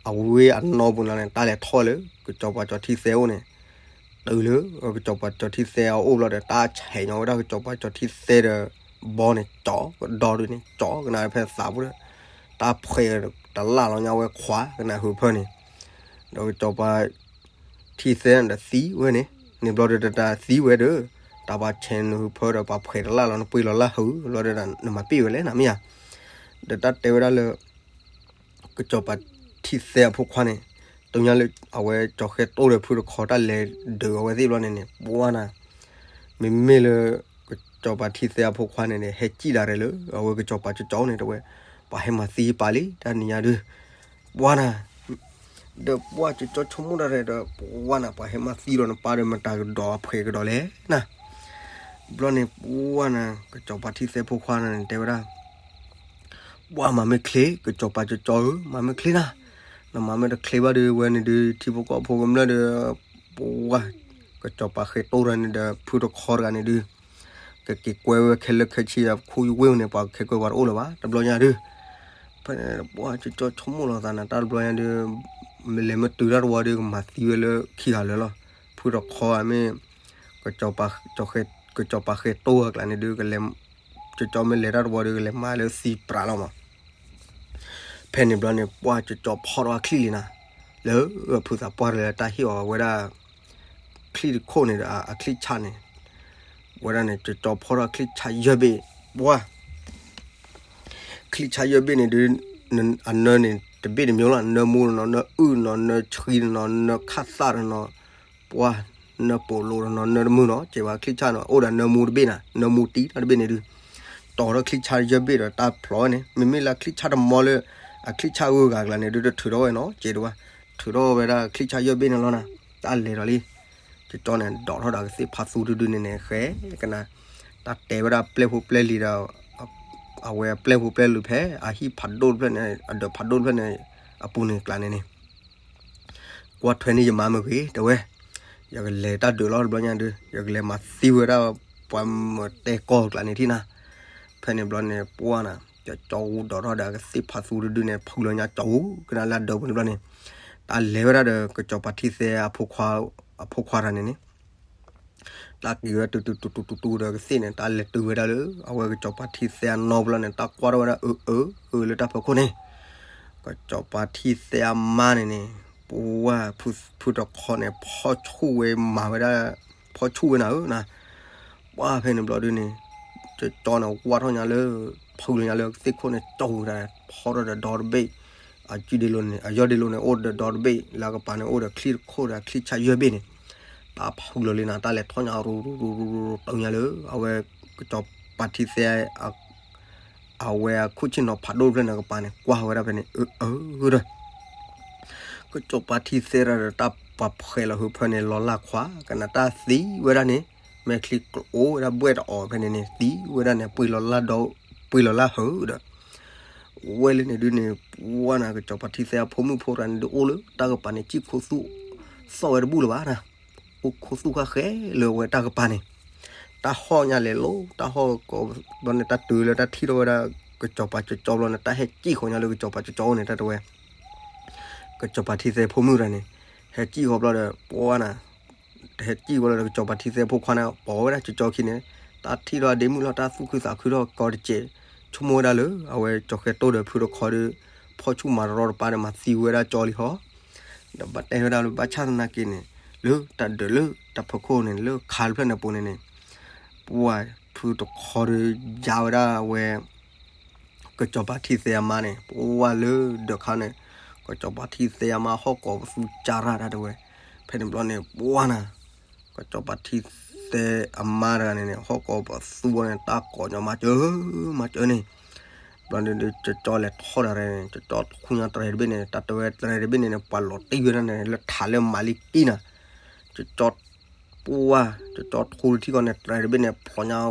အဝ့ၢ်အနီၢ်ပူၤန့ၣ် တၢ်လဲၤထီၣ်လၢ ကစီၤပၤကၠီထံသဲအိၣ်န့ၣ်, တုၤလၢ ကစီၤပၤကၠီထံသဲအအိၣ်ဘျီဒီး တၢ်ဆဲးညီဝဲဒၣ်ကစီၤပၤကၠီထံသဲဒီး ဘီန့ၣ် ကၠီကဒီးဒုးန့ၣ် ကၠီကနၣ်ဖဲသးပူၤဒီး တၢ်ဖှဲးတလၢ်လီၤညါဝဲခွါကနၣ်ဟုးဖၢန့ၣ်, ဒီးကစီၤပၤ ထံသဲန့ၣ်ဒီးသံဝဲန့ၣ်, န့ၣ်ဘျီဒီးတၢ်သံဝဲဒီး တၢ်ပှၤဆဲးနဟုးဖၢဒီး ပှၤဖှဲးတလၢ်လီၤ နပှ့ၤလီၤလၢဟုးဘျီဒီး နမၤပ့ၢ်ဝဲလဲၣ်နမ့ၢ်ဧါ, ဒီးတၢ်တဲဝဲဒၣ်လၢ ကစီၤပၤထံသဲအဖိခွါန့ၣ်, တုၤညါလၢအဝဲကၠီဃဲတိၢ်ဒီးဖုတခီတၢ်လဲၤဒုးအဝဲသ့ၣ်ဘျီန့ၣ်န့ၣ် ပှၢ်နၤ, မ့မ့ၢ်လၢ ကစီၤပၤထံသဲအဖိခွါန့ၣ်န့ၣ် ဟဲစံၣ်ဒၣ်ရဲၣ်လၢ အဝဲကစီၤပၤကၠီကၠီန့ၣ်တဲဝဲ, ပှၤဟဲမၤသံပၢ်လံ တၢ်နံၤညါဒုး, ပှၢ်နၤ ဒီးပှၢ်ကၠီကၠီဆိကမိၣ်တၢ်ရဲၣ်ဒီး ပှၢ်နၤ ပှၤဟဲမၤသံဒီးနပၢ်ဒီး မတၤကဒီးအဖှဲးကဒီးလဲၣ်နၤ, ဘျီန့ၣ်ပှၢ်နၤ ကစီၤပၤထံသဲဖိခွါန့ၣ်တဲဝဲဒၣ် ပှၢ်မၤမ့ၢ်ချ့ ကစီၤပၤကၠီကၠီဧၢ မၤမ့ၢ်ချ့နၤ, နမၤမ့ၢ်တချ့ဘၣ်ဒီး ဝဲန့ၣ်ဒုး ထံဖိကီၢ်ဖိကမျၢၢ်ဒီး ပှၢ် ကစီၤပၤဃဲတိၢ်တဂၤန့ၣ်ဒီး ဖုတခီတဂၤန့ၣ်ဒုး ကက့ၤကွဲဝဲခဲလၢာ်ခဲဆ့ ခူယဝ့ၢ်န့ၣ် ပှၤကခဲကွဲပှၤတအိၣ်လၢၤဘၣ် တဘျီညါဒုး. ဖဲန့ၣ် ပှၤကၠီကၠီဆိကမိၣ်လီၤသးန့ၣ် တၢ်တဘျီညါဒုး လဲၤမ့ၢ်တုၤတၢ်တဝီဒုး ကမၤသံဝဲလၢခံဂၤလၢာ်လီၤ. ဖုတခီဧါမ့ၢ် က ကစီၤပၤဃဲၤတိၢ်အကျါန့ၣ်ဒုး ကလဲၤ ကၠီကၠီမ့ၢ်လဲၤတၢ်တဝီဒုး ကလဲၤမၤလၢသံပြးလီၤမး. ဖဲန့ၣ်ဘျီန့ၣ် ပှၤကၠီကၠီဖီထီၣ်အချံၣ်လံနၤ, လၢဖုသးပှၢ်တလၢတၢ်ဟ့ၣ်အီၤဝဲဒၣ် ချံၣ်တခိၣ်န့ၣ်ဒီးအချံၣ်ဆၣ်န့ၣ်, ဝဲဒၣ်န့ၣ် ကၠီကၠီဖီထီၣ်ချံၣ်ဆၣ်ယဲၢ်ဘ့ၣ်, ပှၤ ချံၣ်ဆၣ်ယဲၢ်ဘ့ၣ်န့ၣ်ဒုး အနၢန့ၣ် တဘ့ၣ်တမံၤလီၤ, နၢမူတနီၤ, နၢအုၣ်တနီၤ, နၢဆှံတနီၤ, နၢခၣ်သၣ်တနီၤ, ပှၤ နၢပိာ်လိတနီၤ, နၢတမုၢ်နီၤ, ကဲဘၣ်ချံၣ်ဆၣ်နီၤ, အိၣ်ဒီးနၢမူတဘ့ၣ်နၤ, နၢမူတံၢ်တၢ်တဘ့ၣ်န့ၣ်ဒုး, တီၤထီၣ်ချံၣ်ဆၣ်ယဲၢ်ဘ့ၣ်ဒီးတၢ်ဖျိးန့ၣ်, မ့မ့ၢ်လၢချံၣ်ဆၣ်တမီလၢ အချံၣ်ဆၣ်ဂုၤဂၤကျါန့ၣ်ဒုး တထုးထီၣ်ဝဲနီၤ, ကဲဒုးဝဲ, ထုးထီၣ်ဝဲဒၣ်ချံၣ်ဆၣ်ယဲၢ်ဘ့ၣ်န့ၣ်လီၤနၤ, တၢ်လဲၤဒီးလံ ကၠီကၠီန့ၣ် ဒိးထီၣ်ဒီးကသ့ၣ်ဖးသူတဒုန့ၣ်န့ၣ် ဃဲကနၤ, တၢ်တဲဝဲဒၣ်ပျဲၢ်ဖိပျဲၢ်လံၤဒီး အဝဲပျဲၢ်ဖိပျဲၢ်လံၤဖဲ အဟံၣ်ဖးဒိၣ်တဖျၢၣ်န့ၣ် အဒၢးဖးဒိၣ်တဖျၢၣ်န့ၣ် အပူၤန့ၣ်ကျါန့ၣ်န့ၣ်, ကွၢ်ထွဲန့ၢ်ယမါမ့ၢ်ဂ့ၤ တဲဝဲ, ယကလဲၤတၢ်ဒုးလီၤတဘျီညါဒုး ယကလဲၤမၤသံဝဲဒၣ် ပှၤမၤတဲကီၢ်ကျါန့ၣ်ထံၣ်နၤ, ဖဲန့ၣ်ဘျီန့ၣ် ပှၤနၤ ကၠီကၠီဒိးထီၣ်ဒီးကသ့ၣ်ဖးသူတဒုန့ၣ် ဖုလီၤညါကၠီကၠီကနၤလၢအဒၢးပူၤန့ၣ်ဘျီန့ၣ်, တၢ်လဲၤဝဲဒၣ်ဒီးကစီၤပၤထံသဲအဖိခွါ, အဖိခွါတဂၤန့ၣ်န့ၣ် တၢ်က့ၤဝဲဒၣ်တုၤတုၤတုၤတုၤတုၤဒီးကသ့ၣ်န့ၣ် တၢ်လဲၤတုၤဝဲဒၣ်လၢ အဝဲကစီၤပၤထံသဲအနီၢ်ဘျီန့ၣ် တၢ်ကွၢ်ထီၣ်ဝဲဒၣ်အၢအၢအၢလၢတၢ်ဖီခိၣ်န့ၣ်, ကစီၤပၤထံသဲအမါန့ၣ်န့ၣ် ပဝဲ ဖုတခီန့ၣ် ဖီၣ်ဆူၣ်ဝဲမၤဝဲဒၣ် ဖီၣ်ဆူၣ်ဝဲနၤဧၢနၤ, ပှၤဖဲန့ၣ်ဘျီဒုန့ၣ် ကၠီကၠီန့ၣ် ဝၢ်ထီၣ်ညါလၢ ဖုလီၤညါလၢကသ့ၣ်ခိၣ်န့ၣ် ကၠီဝဲဒၣ် ဖီၣ်ထီၣ်ဒီးဒီတဘ့ၣ်, အကံဒ့လိန့ၣ် အယီၢ်ဒ့လိန့ၣ် အိၣ်ဒီးဒီတဘ့ၣ် လၢကပၤန့ၣ် အိၣ်ဒီးချံၣ်တခိၣ်ဒီးချံၣ်ဆၣ်ယဲၢ်ဘ့ၣ်န့ၣ်, တၢ်ဖုလီၤလံနၤ တၢ်လဲၤထီၣ်ညါရူရူရူရူရူတုၤညါလၢ အဝဲ ကစီၤပၤထံသဲ အဝဲအခူၣ်ဆ့ၣ်နီၤဖးဒိၣ်တဖျၢၣ်န့ၣ်ကပၤန့ၣ် ကွၢ်ဝဲဒၣ်ဖဲန့ၣ် အၢအၢဒီး ကစီၤပၤထံသဲရၣ်ဒီးတၢ်ပှၤဖှဲးလီၤဟၢဖၢန့ၣ် လီၤလၢ်ခွါ ကနၣ်တၢ်သံဝဲဒၣ်န့ၣ် မဲာ်ချံကျိဝဲဒၣ်ဘှဲၣ်တအီၣ်ဖဲန့ၣ်န့ၣ် သံဝဲဒၣ်န့ၣ် ပှ့ၤလီၤလၢ်ဒီး ပှ့ၤလီၤလၢ်ဟၢဒီး ဝဲလၢန့ၣ်ဒုန့ၣ် ပှၤနၤ ကစီၤပၤထံသဲအဖိမုၣ်ဖိတဂၤန့ၣ်ဒုးအိၣ်လၢတၢ်ကပၤန့ၣ် စံၣ်ခိသူၣ်သီၣ်ဝဲတဘူၣ်လၢၤဘၣ်နၤ, အိၣ်ခိသူၣ်ဃၣ်ဃဲလၢဝဲတၢ်ကပၤန့ၣ်, တၢ်ဟီၣ်ညါလဲၤလိၤ တၢ်ဟီၣ်ကီဘျီန့ၣ် တၢ်တုၤလၢတၢ်ထံၣ်ထီၣ်ဝဲဒၣ် ကစီၤပၤကၠီကၠီဘျီန့ၣ် တၢ်ဟဲစံၣ်ဃီၤညါလၢကစီၤပၤကၠီကၠီအအိၣ်န့ၣ် တၢ်တဲဝဲ ကစီၤပၤထံသဲဖိမုၣ်တဂၤန့ၣ် ဟဲစံၣ်ဃီၤဘျီဒီး ပှၤနၤ ဟဲစံၣ်ဃီၤလၢကစီၤပၤထံသဲဖိခွါန့ၣ် ပိာ်ဝဲဒၣ်ကၠီကၠီခံန့ၣ် တၢ်ထံၣ်ထီၣ်အဒ့မုၣ်လီၤ တၢ်သူၣ်ခုသးခုထီၣ်ကီတစဲး ဆိကမိၣ်ဝဲဒၣ်လၢ အဝဲကၠီဃဲတိၢ်ဒီးဖုတခီဒီး ဖီၣ်ဆူၣ်မၤတရီတပါဒီး မၤသံဝဲဒၣ်ကၠီလံဟီ ဒီးဘၣ်တဲဝဲဒၣ်လၢဘၣ်ဆၣ်သနာ်က့န့ၣ် လၢတၢ်ဒၢးလၢတၢ်ဖီခိၣ်န့ၣ် လၢခါတဖျၢၣ်န့ၣ်ပူၤန့ၣ်န့ၣ် ပှၤဖုတခီဒီး ယါဝဲဒၣ်ဝဲ ကစီၤပၤထံသဲအမါန့ၣ် ပဝဲလၢဒၢးခါန့ၣ် ကစီၤပၤထံသဲအမါဟီၣ်ကိးပသူကၢ်ရၢ်တၢ်တဲဝဲ ဖဲန့ၣ်ဘျီန့ၣ် ပှၤနၤ ကစီၤပၤထံသဲအမါတဂၤန့ၣ်န့ၣ် ဟီၣ်ကိးပသူန့ၣ် တၢ်ကိးညီမၤစၢၤ မၤစၢၤန့ၣ် ဘျီန့ၣ်ဒုးကၠီကၠီလဲၤထီၣ်ဒီးန့ၣ် ကၠီကၠီထူညါတြဲၤတဘ့ၣ်န့ၣ် တၢ်တဲဝဲတြဲၤတဘ့ၣ်န့ၣ်န့ၣ် ပှၤလီၤတံၢ်ဝဲဒၣ်န့ၣ် လၢထးလၢမၤလံကံနၤ ကၠီကၠီ ပှၤ ကၠီကၠီထူတထံၣ်ဃီန့ၣ် တြဲၤတဘ့ၣ်န့ၣ် ဖျိညါ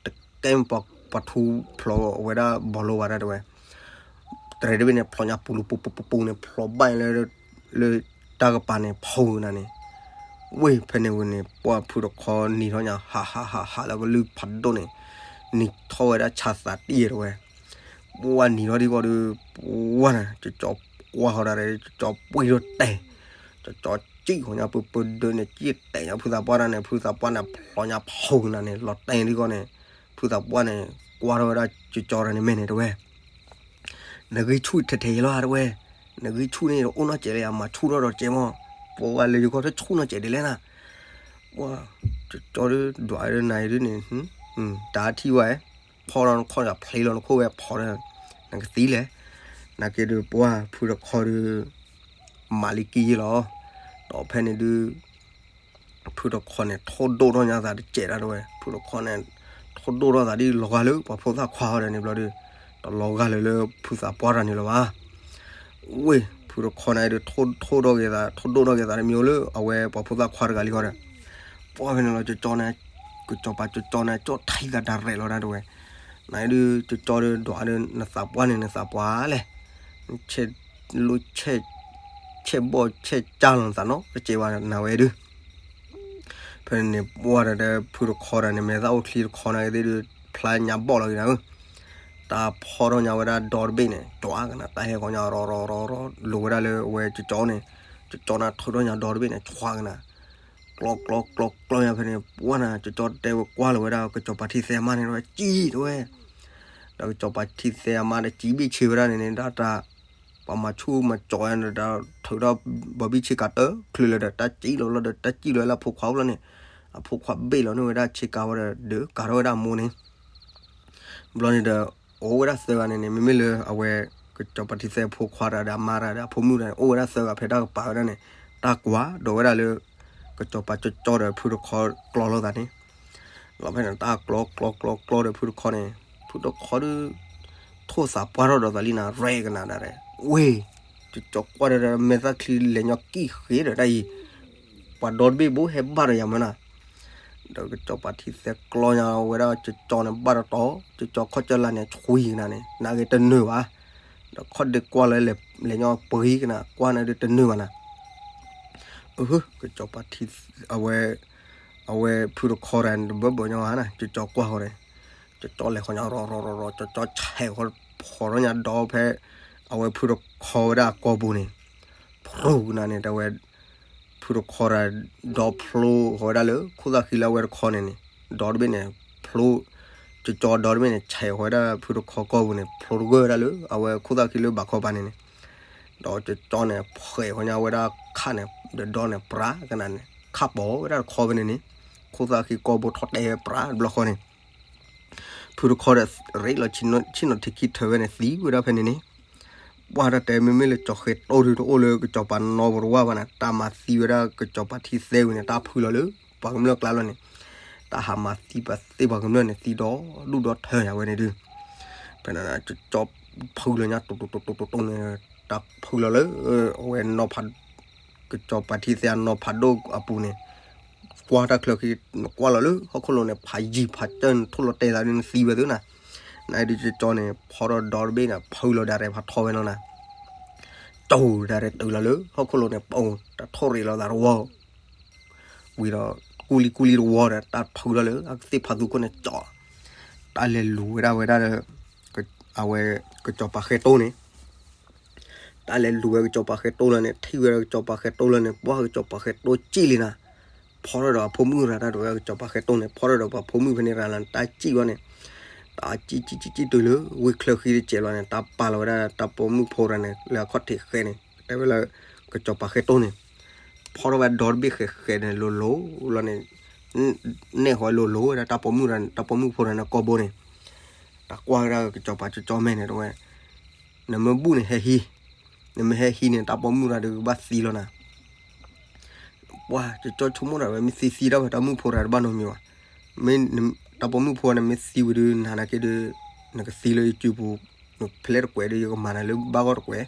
တကဲပှၤထူဖျိအဝဲဒၣ်ဘီလိဘၣ်တၢ်တဲဝဲ တြဲၤတဘ့ၣ်န့ၣ် ဖျိညါပူၤလူၤပူၤပူၤပူၤပူၤန့ၣ် ဖျိဘၣ်လၢ လၢတၢ်ကပၤန့ၣ်ဖီဝဲနၤန့ၣ် ဝ့ၢ်ဖဲန့ၣ်ဝံၤန့ၣ် ပှၤဖုတခီနံၤထီၣ်ညါ ဟးဟးဟးဟးလၢကလုၢ်ဖးဒိၣ်န့ၣ် နံၤထီၣ်ဝဲဒၣ်ဆါသးတံၢ်တဲဝဲ ပှၤနံၤထီၣ်ဒံးဃီဒီး ပှၤနၤ ကၠီကၠီကွၢ်ဃီဒၣ် ကၠီကၠီပှ့ၤထီၣ်တဲာ် ကၠီကၠီစံၣ်ဃီညါပၢပၢဒၢးန့ၣ် စံၣ်တဲာ်ညါဖုသးပှၢ်တၢ်န့ၣ် ဖုသးပှၢ်န့ၣ် ဖျိညါဖီဝဲနၤန့ၣ် လီၤတဲာ်ဒံးဃီန့ၣ် ဖုသးပှၢ်န့ၣ် ကွၢ်ထီၣ်ဝဲဒၣ်ကၠီကၠီတၢ်န့ၣ်မဲာ်န့ၣ်တဲဝဲ နဂံၢ်ဆူၣ်ထဲထဲအံၤလီၤတဲဝဲ နဂံၢ်ဆူၣ်န့ၣ် အိၣ်နီၢ်စဲးလၢယမၤဆူၣ်ထီၣ်ဒီးစဲးမီၢ် ပဝဲလၢယဂီၢ်တဆူၣ်နီၢ်စဲးဒ်လဲၣ်နၤ ပှၤ ကၠီကၠီဒုး ဒွးဒုးနၤအံၤဒုးန့ၣ် တၢ်ထံၣ်ဝဲ ဖီထီၣ်နခီၣ်ယၤဖျ့လီၤနခိၣ်ဝဲဖီဒီး နကသံလဲၣ် နာ်က့ဒုးပှၤဖုတခီဒုး မၤလံကံယ့ၢ်လီၤ ဒီးဖဲန့ၣ်ဒုး ဖုတခီန့ၣ် ထိၣ်ဒိၣ်ထီၣ်ညါသးတစဲးဒၣ်တဲဝဲ ဖုတခီန့ၣ် ထိၣ်ဒိၣ်ထီၣ်သးဒ်လီၤဂာ်လၢပှၤဖိသၣ်ခွါအီၤဒီးန့ၣ်ဘျီဒုး တလီၤဂာ်လၢလၢဖုသးပှၢ်တၢ်န့ၣ်လၢၤဘၣ် ဝ့ၢ် ဖုတခီန့ၣ်ဒုး ထိၣ်ဒိၣ်ထီၣ်က့ၤသး ထိၣ်ဒိၣ်ထီၣ်က့ၤသးတမံၤလၢအဝဲပှၤဖိသၣ်ခွါတဂၤလံဃီဒီး ပှၤဖဲန့ၣ်လီၤ ကၠီကၠီန့ၣ် ကၠီပၤကၠီကၠီန့ၣ် ကၠီထံသးတၢ်ရဲၣ်လီၤဒၣ်တဲဝဲ နဒုး ကၠီကၠီဒုး ဒွးဒုး နသးပှၢ်န့ၣ် နသးပှၢ်လဲၣ် နဆဲးလိဆဲး ဆဲးဘီၣ်ဆဲးကၢ်လီၤနသးနီတစဲးဘၣ်နဝဲဒုး ဖဲ ဖဲန့ၣ် ပှၢ်ဒီး ဖုတခီတၢ်န့ၣ် မဲာ်သၣ်အိၣ်ချံတခီန့ၣ်ကသ့ၣ်ဒုး ဖျါညါဘီၣ်လီၤက့ၤနၤဧၢ, တၢ်ဖီထီၣ်ညါဝဲဒၣ်ဒီတဘ့ၣ်န့ၣ် ကွၢ်ကနၤ တၢ်ဟဲဃီၤညါရီၤရီၤရီၤရီၤ လိၤဝဲဒၣ်လၢအဝဲကၠီကၠီန့ၣ်, ကၠီကၠီန့ၣ်ထုးထီၣ်ညါဒီတဘ့ၣ်န့ၣ် ကွၢ်ကနၤ ကျီကျီကျီကျီညါဖဲန့ၣ် ပှၢ်နၤ ကၠီကၠီတဲဝဲကွၢ်လီၤဝဲဒၣ် ကစီၤပၤထံသဲအမါန့ၣ် တဝဲကံၣ်တဝဲ, ဒီးကစီၤပၤထံသဲအမါဒီးကံၣ်ဘ့ၣ်ဆ့ဝဲဒၣ်န့ၣ်န့ၣ် ဒၣ်တၢ် ပှၤမၤဆူၣ်မၤကၠီၤဝဲဒီး ထုးထီၣ်ဘီဘံၣ်ဆ့ကၤတချုးလၢၤဒီး တၢ်ကံၣ်လီၤလီၤဒီး တၢ်ကံၣ်လီၤလၢအဖိခွါအိၣ်လီၤန့ၣ်, အဖိခွါဘ့ၣ်လီၤန့ၢ်ဝဲဒၣ်ဆ့ကၤဝဲဒီး ဒုးကၤထီၣ်ဝဲဒၣ်အမိၢ်န့ၣ် ဘျီန့ၣ်ဒီး အိၣ်ဝဲဒၣ်သၢဂၤန့ၣ်န့ၣ် မ့မ့ၢ်လၢအဝဲ ကစီၤပၤထံသဲအဖိခွါဒီးအမါဒီးအဖိမုၣ်ဒီးန့ၣ် အိၣ်ဝဲဒၣ်သၢဂၤဖဲတၢ်ကပၤဝဲဒၣ်န့ၣ်, တၢ်ကွၢ်ဒီးဝဲဒၣ်လၢ ကစီၤပၤကၠီကၠီဒီးဖုတခီကျီလိာ်သးန့ၣ်, လီၤဖဲန့ၣ် တၢ်ကျီကျီကျီကျီဒီးဖုတခီန့ၣ်, ဖုတခီဒုး ထိၣ်သးပှၢ်ထီၣ်ဒီးသးလံနၤ ရဲၣ်ကနၤဒၣ်ရဲၣ်, ဝ့ၢ်, ကစီၤကွၢ်ဒီးမဲာ်သၣ်ချံလဲၤညီကံၣ်ဃ့ဒီးတၢ်အံၤ, ပှၤဒီတဘ့ၣ်ဘိဟဲဘၣ်ဒီးယၤမၢ်နၤ ဒီးကစီၤပၤထံသဲကျီညါဝဲဒၣ်ကၠီကၠီန့ၣ် ဘၣ်တတီၤ, ကၠီကၠီခီၣ်ကၠီလါန့ၣ် ဆွံကနၤန့ၣ် နဂ့ၤတနၢၤဘၣ်, ဒီးခီၣ်ဒ့ကွၢ်လၢ လဲၤညီပှံၤကနၤ ကွၢ်န့ၣ်ဒုးတနၢၤဘၣ်နၤ, အဟၢ ကစီၤပၤထံ အဝဲ အဝဲဖုတခီတၢ်န့ၣ် တဘၢဘၢညီဘၣ်နၤ ကၠီကၠီကွၢ်ဃီန့ၣ်, ကၠီကၠီလဲၤဃီညါရီၤရီၤရီၤရီၤ ကၠီကၠီဆဲးဃီ ဖီထီၣ်ညါဒီဖဲ အဝဲဖုတခီဝဲဒၣ်အကိာ်ပူၤန့ၣ်, ဖြူကနၤန့ၣ် တဝဲ ဖုတခီတၢ် ဒီဖျိဃီဝဲဒၣ်လၢ ခိၣ်သၣ်ဃံလၢအဝဲတခီန့ၣ်န့ၣ်, ဒီတဘ့ၣ်န့ၣ် ဖျိ ကၠီကၠီဒီတဘ့ၣ်န့ၣ် ဆဲးဃီဝဲဒၣ်ဖုတခီကိာ်ပူၤန့ၣ် ဖျိတဂၢၢ်ဝဲဒၣ်လၢ အဝဲခိၣ်သၣ်ဃံလၢဘးခီပၤန့ၣ်န့ၣ်, ဒီးကၠီကၠီန့ၣ် ဖှဲးဃီညါဝဲဒၣ်ခါန့ၣ် ဒီဒီန့ၣ် ပြးကနၤန့ၣ် ခါပိာ်ဝဲဒၣ်တခီဖဲန့ၣ်န့ၣ်, ခိၣ်သၣ်ဃံကိာ်ပူၤထီၣ်တဲဝဲပြးတဘျီဃီန့ၣ် ဖုတခီဒီး ရ့လီၤဆ့ၣ်နီၤထံခံထၢဝဲန့ၣ် သံဝဲဒၣ်ဖဲန့ၣ်န့ၣ်, ပှၢ်တၢ်တဲမ့မ့ၢ်လၢကၠီဃဲတိၢ်ဒုးတအိၣ်လၢကစီၤပၤနီၢ်ပူၤတဝၢ်ဘၣ်နၤ တၢ်မၤသံဝဲဒၣ်ကစီၤပၤထံသဲဝံၤန့ၣ် တၢ်ဖုလီၤလၢ ပှၤကမျၢၢ်ကျါလီၤန့ၣ်, တၢ်ဟးမၤသံပှၤသ့ပှၤကမျၢၢ်န့ၣ် သံဒီဒူၣ်ဒီထၢယၤဝဲန့ၣ်ဒုး, ဖဲန့ၣ် ကၠီဖုလီၤညါတိတိတိတိတိန့ၣ် တၢ်ဖုလီၤလၢ အဝဲ ကစီၤပၤထံသဲအနီၢ်ဖးဒိၣ်အပူၤန့ၣ်, ကွၢ်တၢ်ချၢဃံ နကွၢ်လီၤလၢဟီၣ်ခိၣ်လိၤန့ၣ် ဖးယံၤဖးကၢၢ်နထိၣ်လီၤတဲာ်သးဒ်နသံဝဲသုနၤ, နဒုးကၠီကၠီန့ၣ် ဖီထီၣ်ဒီတဘ့ၣ်န့ၣ် ဖုလီၤဒၣ်ရဲၣ်ဖးထီဝဲလီၤနၤ, ကၠီဒၣ်ရဲၣ်တုၤလီၤလၢဟီၣ်ခိၣ်လိၤန့ၣ် ပအိၣ်တၢ်ထိၣ်ရ့းလီၤသးတဝီ ဝံၤဒီး ကူလံကူလံတဝီဒီး တၢ်ဖုထီၣ်လၢအကသ့ၣ်ဖးသူခိၣ်န့ၣ်ကၠီ, တၢ်လဲၤလူၤဝဲဒၣ်ဝဲဒၣ်ဒီး အဝဲ ကစီၤပၤဃဲတိၢ်န့ၣ်, တၢ်လဲၤလူၤဝဲကစီၤပၤဃဲတိၢ်လၢန့ၣ် ထံၣ်ဝဲဒၣ်ကစီၤပၤဃဲတိၢ်လၢန့ၣ် ပှၢ်ကစီၤပၤဃဲတိၢ်စံၣ်လံနၤ, ဖီထီၣ်ဒီးအဖိမုၣ်ရၤတၢ်တဝဲကစီၤပၤဃဲတိၢ်န့ၣ် ဖီထီၣ်ဒီးပှၤဖိမုၣ်ဖဲန့ၣ်ရၤလၢန့ၣ် တၢ်စံၣ်ဝဲန့ၣ်, တၢ်စံၣ်စံၣ်စံၣ်စံၣ်တုၤလၢ ဝံၤချၢဃံတစဲးလီၤန့ၣ် တၢ်ပာ်လီၤဝဲဒၣ်တၢ်ပိာ်မုၣ်ဖိရၤန့ၣ် လၢအခီၣ်ထံးဃဲန့ၣ် တဲဝဲလၢ ကစီၤပၤဃဲတိၢ်န့ၣ် ဖီထီၣ်ဝဲဒီတဘ့ၣ်ဃဲဃဲန့ၣ် လိၤလိၤလီၤန့ၣ်, နဲၣ်ဃီလိၤလိၤဝဲဒၣ်တၢ်ပိာ်မုၣ် တၢ်ပိာ်မုၣ်ဖိရၤန့ၣ်ကိာ်ဘိန့ၣ်, တၢ်ကွၢ်ဝဲဒၣ်ကစီၤပၤကၠီကၠီမဲာ်န့ၣ်တဝဲ, နမ့ၢ်ဘူၣ်န့ၣ်ဟဲဟံး, နမ့ၢ်ဟဲဟံးန့ၣ် တၢ်ပိာ်မုၣ်ရၤဒုးကဘၣ်သံလီၤနၤ ပှၢ်ကၠီကၠီဆိကမိၣ်ဒၣ်ဝဲ မ့ၢ်သံသံတၢ်ဝဲ တၢ်မုၣ်ဖိရၤတဘၣ်နီတမံၤဘၣ်, မ့ၢ်တၢ်ပိာ်မုၣ်ဖိန့ၣ် မ့ၢ်သံဝံၤဒုး နၤနာ်က့ဒုး နကသံလၢယစုပူၤ, နဖဲလဲၣ်တကွဲးဒီး ယကမၤနၤလၢဘၣ်ဂီၢ်တကွဲး,